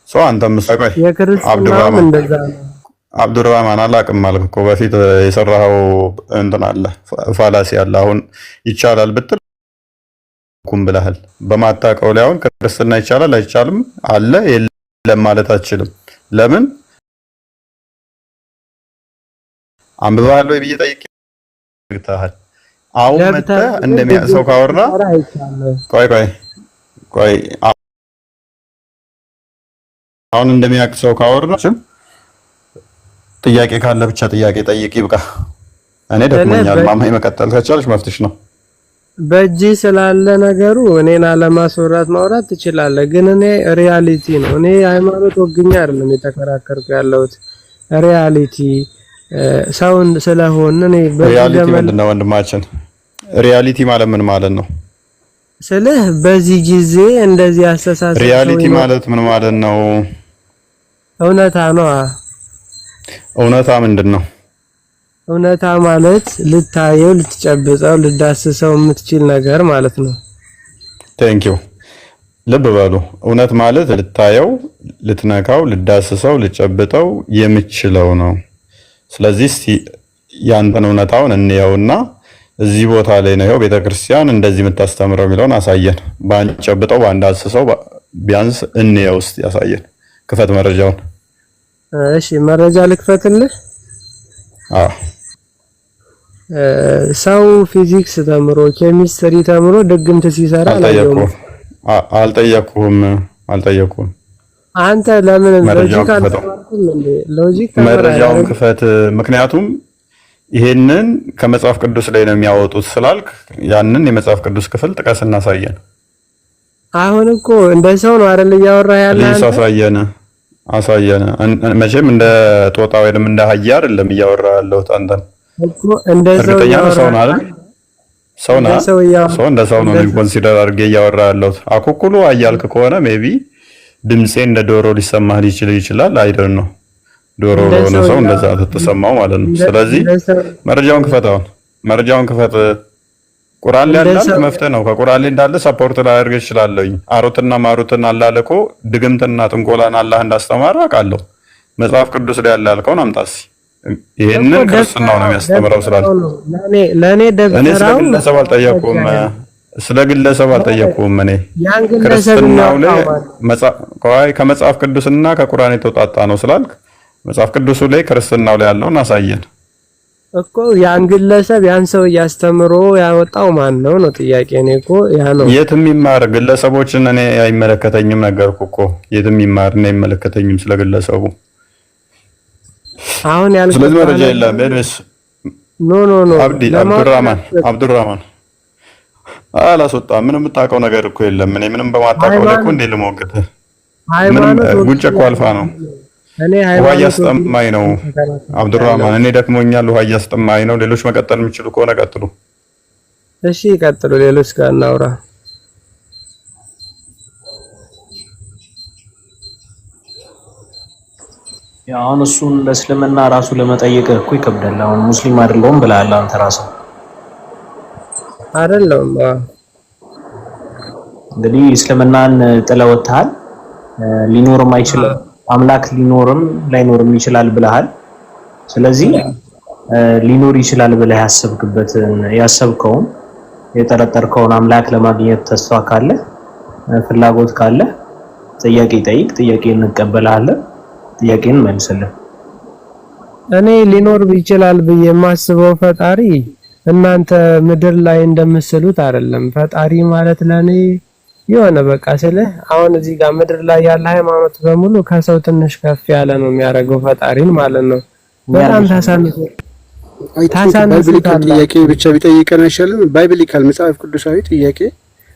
ሰው አንተም ቆይ የክርስትናውም አብዱራህማን እንደዛ ነው። አብዱራህማን አላቅም አልክ እኮ። በፊት የሰራኸው እንትን አለ፣ fallacy አለ። አሁን ይቻላል ብትል ኩም ብለሃል። በማታውቀው ላይ አሁን ክርስትና ይቻላል አይቻልም አለ የለም ማለት አትችልም። ለምን? አንብበሃል ወይ ብዬ ጠይቄ ግተሃል። አሁን ደብተር መጥተህ ግን እንደሚያ ሰው ድግምት ካወራ ሲሰራ አይቻለሁ። ቆይ ቆይ ቆይ፣ አሁን እንደሚያውቅ ሰው ካወራ፣ ጥያቄ ካለ ብቻ ጥያቄ ጠይቅ፣ ይብቃ። እኔ ስልህ ደክሞኛል። ማማኝ መቀጠል ከቻልሽ መፍትሽ ነው። በእጅ ስላለ ነገሩ እኔን አለማስወራት ማውራት ትችላለህ። ግን እኔ reality ነው። እኔ ሃይማኖት ወግኛ አይደለም የተከራከርኩ ያለሁት፣ reality ሰውን ስለሆን እኔ በዚህ reality ዘመን ምንድን ነው ወንድማችን? Reality ማለት ምን ማለት ነው? ስልህ በዚህ ጊዜ እንደዚህ አስተሳሰብ ሰው Reality ይኖር ማለት ምን ማለት ነው? እውነታ ነው። እውነታ ምንድን ነው? እውነታ ማለት ልታየው፣ ልትጨብጠው፣ ልዳስሰው የምትችል ነገር ማለት ነው። Thank you። ልብ በሉ። እውነት ማለት ልታየው፣ ልትነካው፣ ልዳስሰው፣ ልጨብጠው የምችለው ነው። ስለዚህ እስቲ ያንተን እውነታውን እንየውና እዚህ ቦታ ላይ ነው ይኸው ቤተክርስቲያን እንደዚህ የምታስተምረው የሚለውን አሳየን። ባንጨብጠው ባንዳስሰው ቢያንስ እንየው እስቲ ያሳየን። ክፈት መረጃውን። እሺ፣ መረጃ ልክፈትልህ። አዎ። ሰው ፊዚክስ ተምሮ ኬሚስትሪ ተምሮ ድግምት ሲሰራ አላየሁም። አልጠየቅኩህም፣ አልጠየቅኩህም፣ አልጠየቅኩህም። አንተ ለምን መረጃውን Logic ክፈተው። አልተማርኩም እንዴ? Logic ተምረሃል መረጃውን አይደል? ክፈት። ምክንያቱም ይሄንን ከመጽሐፍ ቅዱስ ላይ ነው የሚያወጡት ስላልክ ያንን የመጽሐፍ ቅዱስ ክፍል ጥቀስ እናሳየን። አሁን እኮ እንደ ሰው ነው አይደል እያወራህ ያለ Please አንተ? አሳየን፣ አሳየን። መቼም እንደ ጦጣ ወይንም እንደ አህያ አይደለም እያወራ ያለሁት አንተን። እኮ እንደ ሰው እርግጠኛ ነህ ሰው እያወራህ ነህ አይደል? ሰው እንደ ነህ? ሰው እያወራ ሰው እንደ ሰው ነው እንደ ሰው Consider አድርጌ እያወራ ያለሁት። አኩኩሉ አያልክ ከሆነ maybe ድምፄ እንደ ዶሮ ሊሰማህ ሊችል ይችላል። I don't know፣ ዶሮ እንደ ለሆነ ሰው ሰው እንደዛ እያወራ ተሰማው ማለት ነው። እንደ ስለዚህ እንደ ሰው መረጃውን ክፈት፣ አሁን መረጃውን ክፈት። ቁርአን ላይ እንደ እንዳለ ሰው መፍትሄ ነው። ከቁርአን ላይ እንዳለ support ላደርግ እችላለሁኝ። አሮትና ማሩትን አላህ ልኮ ድግምትና ጥንቆላን አላህ እንዳስተማረ አውቃለሁ። መጽሐፍ ቅዱስ ላይ ያለ ያልከውን አምጣስ። እኮ ይሄንን ክርስትናው ነው ደብተራው የሚያስተምረው ስላለ ደብተራው ነው ለኔ ለኔ እኔ ስለ ደብተራው ግለሰብ አልጠየቅኩም። ማስረጃ ነው። ስለ ግለሰብ አልጠየቅኩም። እኔ ያን ግለሰብ ክርስትናው ላይ የሚያወጣው ማለት ቆይ፣ ከመጽሐፍ ቅዱስና ከቁርአን የተውጣጣ ነው ስላልክ መጽሐፍ ቅዱሱ ላይ ክርስትናው ላይ ያለውን አሳየን። እኮ ያን ግለሰብ ያን ሰው እያስተምሮ ያወጣው ማን ነው ነው ጥያቄ። እኔ እኮ ያ ነው። የትም ይማር ግለሰቦችን እኔ አይመለከተኝም። ነገርኩ እኮ፣ የትም ይማር እኔ አይመለከተኝም ስለ ግለሰቡ። አሁን ስለዚህ ያልገባህ መረጃ ነገር የለም። Anyways No, no, no አብዲ ለማወቅ አብዱራህማን አብዱራህማን አላስወጣም። ምንም የምታውቀው ነገር እኮ የለም። እኔ ምንም በማታውቀው ላይ እኮ ሃይማኖት እንዴት ልሞግትህ? ምንም ሃይማኖት ጉንጭ ወግኜ እኮ አልፋ ነው። እኔ ውሃ ሃይማኖት ወግኜ እያስጠማኝ ነው አብዱራህማን። እኔ ደክሞኛል። ውሃ እያስጠማኝ ነው። ሌሎች መቀጠል የሚችሉ ከሆነ ቀጥሉ። እሺ ይቀጥሉ፣ ሌሎች ጋር እናውራ። አሁን እሱን ለእስልምና ራሱ ለመጠየቅ እኮ ይከብዳል። አሁን ሙስሊም አይደለሁም ብለሃል አንተ ራስህ። አይደለም። እንግዲህ እስልምናን ጥለህ ወጥተሃል። ሊኖርም አይችልም፣ አምላክ ሊኖርም ላይኖርም ይችላል ብለሃል። ስለዚህ ሊኖር ይችላል ብለህ ያሰብክበትን፣ ያሰብከውን፣ የጠረጠርከውን አምላክ ለማግኘት ተስፋ ካለ፣ ፍላጎት ካለ ጥያቄ ጠይቅ። ጥያቄ እንቀበልሃለን። ጥያቄን እንመልስልን። እኔ ሊኖር ይችላል ብዬ የማስበው ፈጣሪ እናንተ ምድር ላይ እንደምስሉት አይደለም። ፈጣሪ ማለት ለኔ የሆነ በቃ ስልህ አሁን እዚህ ጋር ምድር ላይ ያለ ሃይማኖት በሙሉ ከሰው ትንሽ ከፍ ያለ ነው የሚያደርገው ፈጣሪን ማለት ነው። በጣም ታሳንሱ Biblical ጥያቄ ብቻ ቢጠይቀን አይሻልም? Biblical መጽሐፍ ቅዱሳዊ ጥያቄ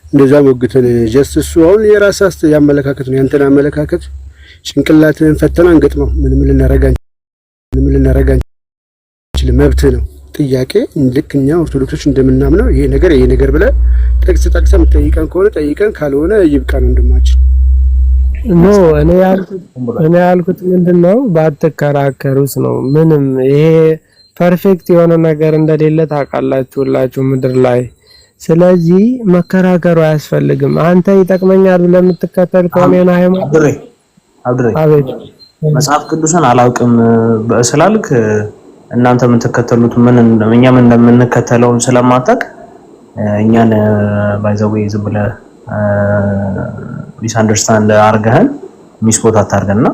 እንደዛ ሞግተን just እሱ አሁን የራስህ አመለካከት ነው። ያንተን አመለካከት ጭንቅላትህን ፈተና አንገጥመው፣ ምንም ልናረጋ አንችልም። መብትህ ነው። ጥያቄ ልክ እኛ ኦርቶዶክሶች እንደምናምነው ይሄ ነገር ይሄ ነገር ብለህ ጥቅስ ጠቅሰህ የምትጠይቀን ከሆነ ጠይቀን፣ ካልሆነ ይብቃን ወንድማችን። No፣ እኔ ያልኩት ምንድን ነው፣ ባትከራከሩስ ነው። ምንም ይሄ perfect የሆነ ነገር እንደሌለ ታውቃላችሁ ሁላችሁ ምድር ላይ። ስለዚህ መከራከሩ አያስፈልግም። አንተ ይጠቅመኛል ብለህ የምትከተል ከሆነ የሆነ ሃይማኖት አብድሬ፣ አብድሬ። አቤት። መጽሐፍ ቅዱስን አላውቅም ስላልክ እናንተ የምትከተሉት ምን እኛ ምን እንደምንከተለውን ስለማታውቅ እኛን by the way ዝም ብለህ misunderstand አድርገህን misquote አታርገንና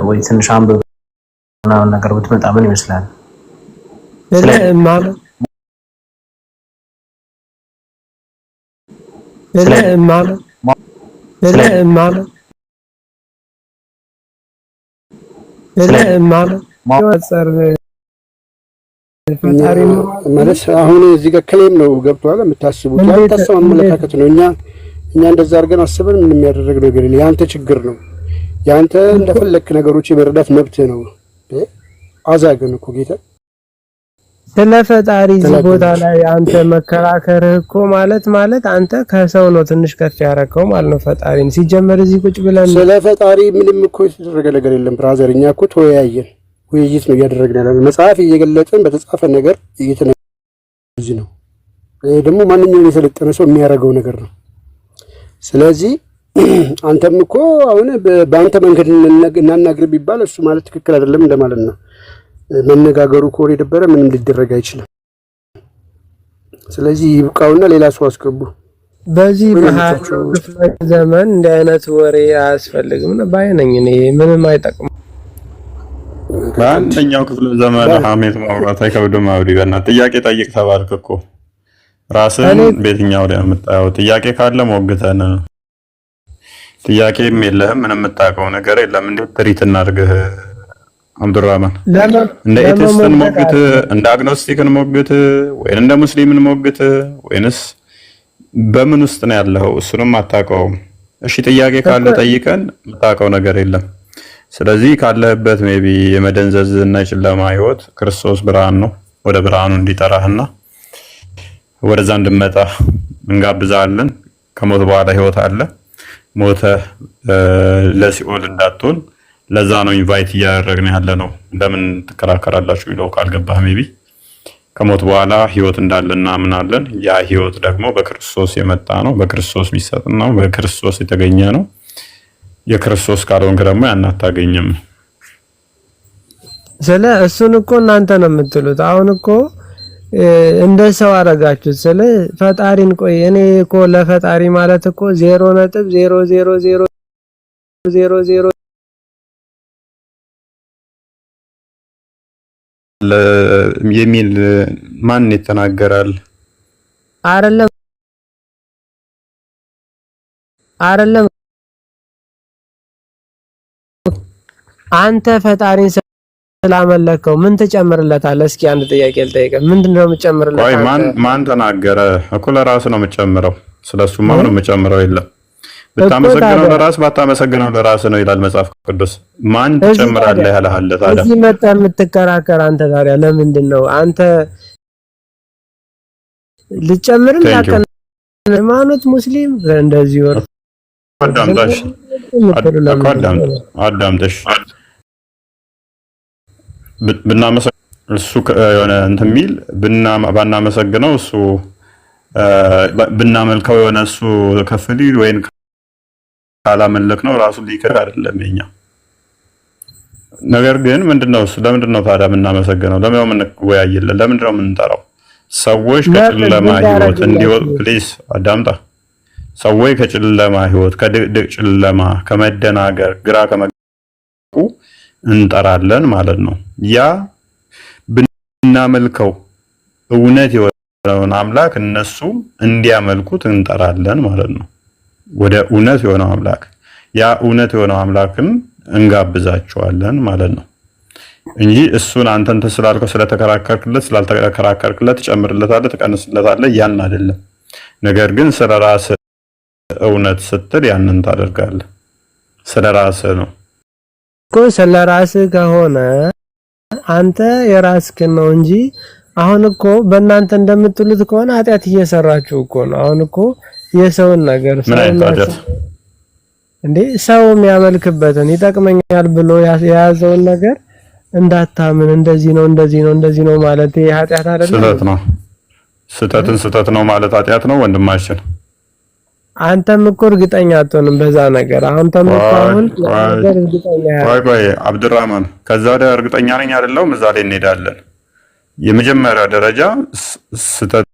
ወይ ትንሽ አንብብ ምናምን ነገር ብትመጣ ምን ይመስላል? ስለ ማለት ስለ ማለት ስለ ማለት ስለ ማለት ፈጣሪ ማለት አሁን እዚህ ጋር claim ነው፣ ገብቶሃል? የምታስቡት ያንተ ሰው አመለካከት ነው። እኛ እንደዛ አድርገን አስበን ምንም የሚያደርግ ነገር የለም። ያንተ ችግር ነው። ያንተ እንደፈለክ ነገሮች የመረዳት መብት ነው። አዛገን እኮ ጌታ። ስለ ፈጣሪ እዚህ ቦታ ላይ አንተ መከራከርህ እኮ ማለት አንተ ከሰው ነው ትንሽ ከፍ ያደረከው ማለት ነው። ፈጣሪን ሲጀመር እዚህ ቁጭ ብለን ስለ ፈጣሪ ምንም እኮ የተደረገ ነገር የለም brother። እኛ እኮ ተወያየን፣ ውይይት ነው እያደረግን ያለ፣ መጽሐፍ እየገለጥን በተጻፈ ነገር እየተነዚህ ነው። ይሄ ደግሞ ማንኛውም የሰለጠነ ሰው የሚያደርገው ነገር ነው። ስለዚህ አንተም እኮ አሁን በአንተ መንገድ እናናግር ቢባል እሱ ማለት ትክክል አይደለም እንደማለት ነው። መነጋገሩ ከሆነ የደበረ ምንም ሊደረግ አይችልም። ስለዚህ ይብቃውና ሌላ ሰው አስገቡ። በዚህ በ21ኛው ክፍለ ዘመን እንዲህ አይነት ወሬ አያስፈልግም ባይ ነኝ እኔ። ምንም አይጠቅም። በአንደኛው ክፍለ ዘመን ሀሜት ማውራት አይከብድም። አብዲ፣ በእናትህ ጥያቄ ጠይቅ ተባልክ እኮ፣ ራስን በየትኛው ላይ የምታየው? ጥያቄ ካለ ሞግተን፣ ጥያቄም የለህም፣ ምንም የምታውቀው ነገር የለም። እንዴት treat እናድርግህ? አብዱራህማን፣ እንደ atheist እንሞግት፣ እንደ agnostic እንሞግት፣ ወይን እንደ ሙስሊም እንሞግት፣ ወይንስ በምን ውስጥ ነው ያለኸው? እሱንም አታውቀውም። እሺ ጥያቄ ካለ ጠይቀን፣ የምታውቀው ነገር የለም። ስለዚህ ካለህበት maybe የመደንዘዝ እና የጨለማ ህይወት ክርስቶስ ብርሃን ነው። ወደ ብርሃኑ እንዲጠራህና ወደዛ እንድመጣ እንጋብዛለን። ከሞት በኋላ ህይወት አለ። ሞተ ለሲኦል እንዳትሆን ለዛ ነው invite እያደረግን ያለ ነው። ለምን ትከራከራላችሁ የሚለው ካልገባህ maybe ከሞት በኋላ ህይወት እንዳለ እናምናለን። ያ ህይወት ደግሞ በክርስቶስ የመጣ ነው፣ በክርስቶስ የሚሰጥ ነው፣ በክርስቶስ የተገኘ ነው። የክርስቶስ ካልሆንክ ደግሞ ያን አታገኝም። ስለ እሱን እኮ እናንተ ነው የምትሉት። አሁን እኮ እንደ ሰው አረጋችሁት። ስለ ፈጣሪን ቆይ፣ እኔ እኮ ለፈጣሪ ማለት እኮ 0.00000 የሚል ማን ይተናገራል? አይደለም፣ አይደለም፣ አንተ ፈጣሪን ስላመለከው ምን ትጨምርለታለህ? እስኪ አንድ ጥያቄ ልጠይቅህ። ምንድን ነው የምትጨምርለት? ቆይ፣ ማን ማን ተናገረ እኮ? ለራስ ነው የምጨምረው። ስለሱማ ምንም የምጨምረው የለም። ብታመሰግነው ለራስ፣ ባታመሰግነው ለራስ ነው ይላል መጽሐፍ ቅዱስ። ማን ትጨምራለህ ያለህ አለ ታዲያ? እዚህ መጣ የምትከራከር አንተ ታዲያ ለምንድን ነው አንተ ልጨምርም ያቀን ሃይማኖት ሙስሊም እንደዚህ ወር አዳምጠሽ፣ አዳምጠሽ። ብናመሰ እሱ የሆነ እንትን የሚል ባናመሰግነው፣ እሱ ብናመልከው የሆነ እሱ ከፍ ሊል ወይን ካላመለክ ነው ራሱ ሊክር አይደለም የኛ ነገር። ግን ምንድነው እሱ? ለምንድን ነው ታዲያ የምናመሰግነው? ለምን ነው የምንወያይለት? ለምንድን ነው የምንጠራው? ሰዎች ከጨለማ ህይወት እንዲወጡ፣ please አዳምጣ። ሰዎች ከጨለማ ህይወት፣ ከድቅድቅ ጨለማ፣ ከመደናገር፣ ግራ ከመቁ እንጠራለን ማለት ነው። ያ ብናመልከው እውነት የሆነውን አምላክ እነሱ እንዲያመልኩት እንጠራለን ማለት ነው። ወደ እውነት የሆነው አምላክ፣ ያ እውነት የሆነው አምላክም እንጋብዛቸዋለን ማለት ነው እንጂ እሱን አንተ እንትን ስላልከው፣ ስለተከራከርክለት፣ ስላልተከራከርክለት፣ ትጨምርለታለህ፣ ትቀንስለታለህ፣ ያን አይደለም። ነገር ግን ስለ ራስህ እውነት ስትል ያንን ታደርጋለህ። ስለ ራስህ ነው። እኮ ስለ ራስህ ከሆነ አንተ የራስህን ነው እንጂ አሁን እኮ በእናንተ እንደምትሉት ከሆነ ኃጢአት እየሰራችሁ እኮ ነው። አሁን እኮ የሰውን ነገር ምን አይነት ኃጢአት? እንዴ፣ ሰው የሚያመልክበትን ይጠቅመኛል ብሎ የያዘውን ነገር እንዳታምን እንደዚህ ነው፣ እንደዚህ ነው፣ እንደዚህ ነው ማለት ይሄ ኃጢአት አይደለም? ስህተት ነው። ስህተትን ስህተት ነው ማለት ኃጢአት ነው ወንድማችን። አንተም እኮ እርግጠኛ አትሆንም በዛ ነገር። አንተም እኮ አሁን ነገር እርግጠኛ ቆይ ቆይ አብዱራህማን፣ ከዛ ወዲያ እርግጠኛ ነኝ አይደለሁም፣ እዛ ላይ እንሄዳለን። የመጀመሪያ ደረጃ ስህተት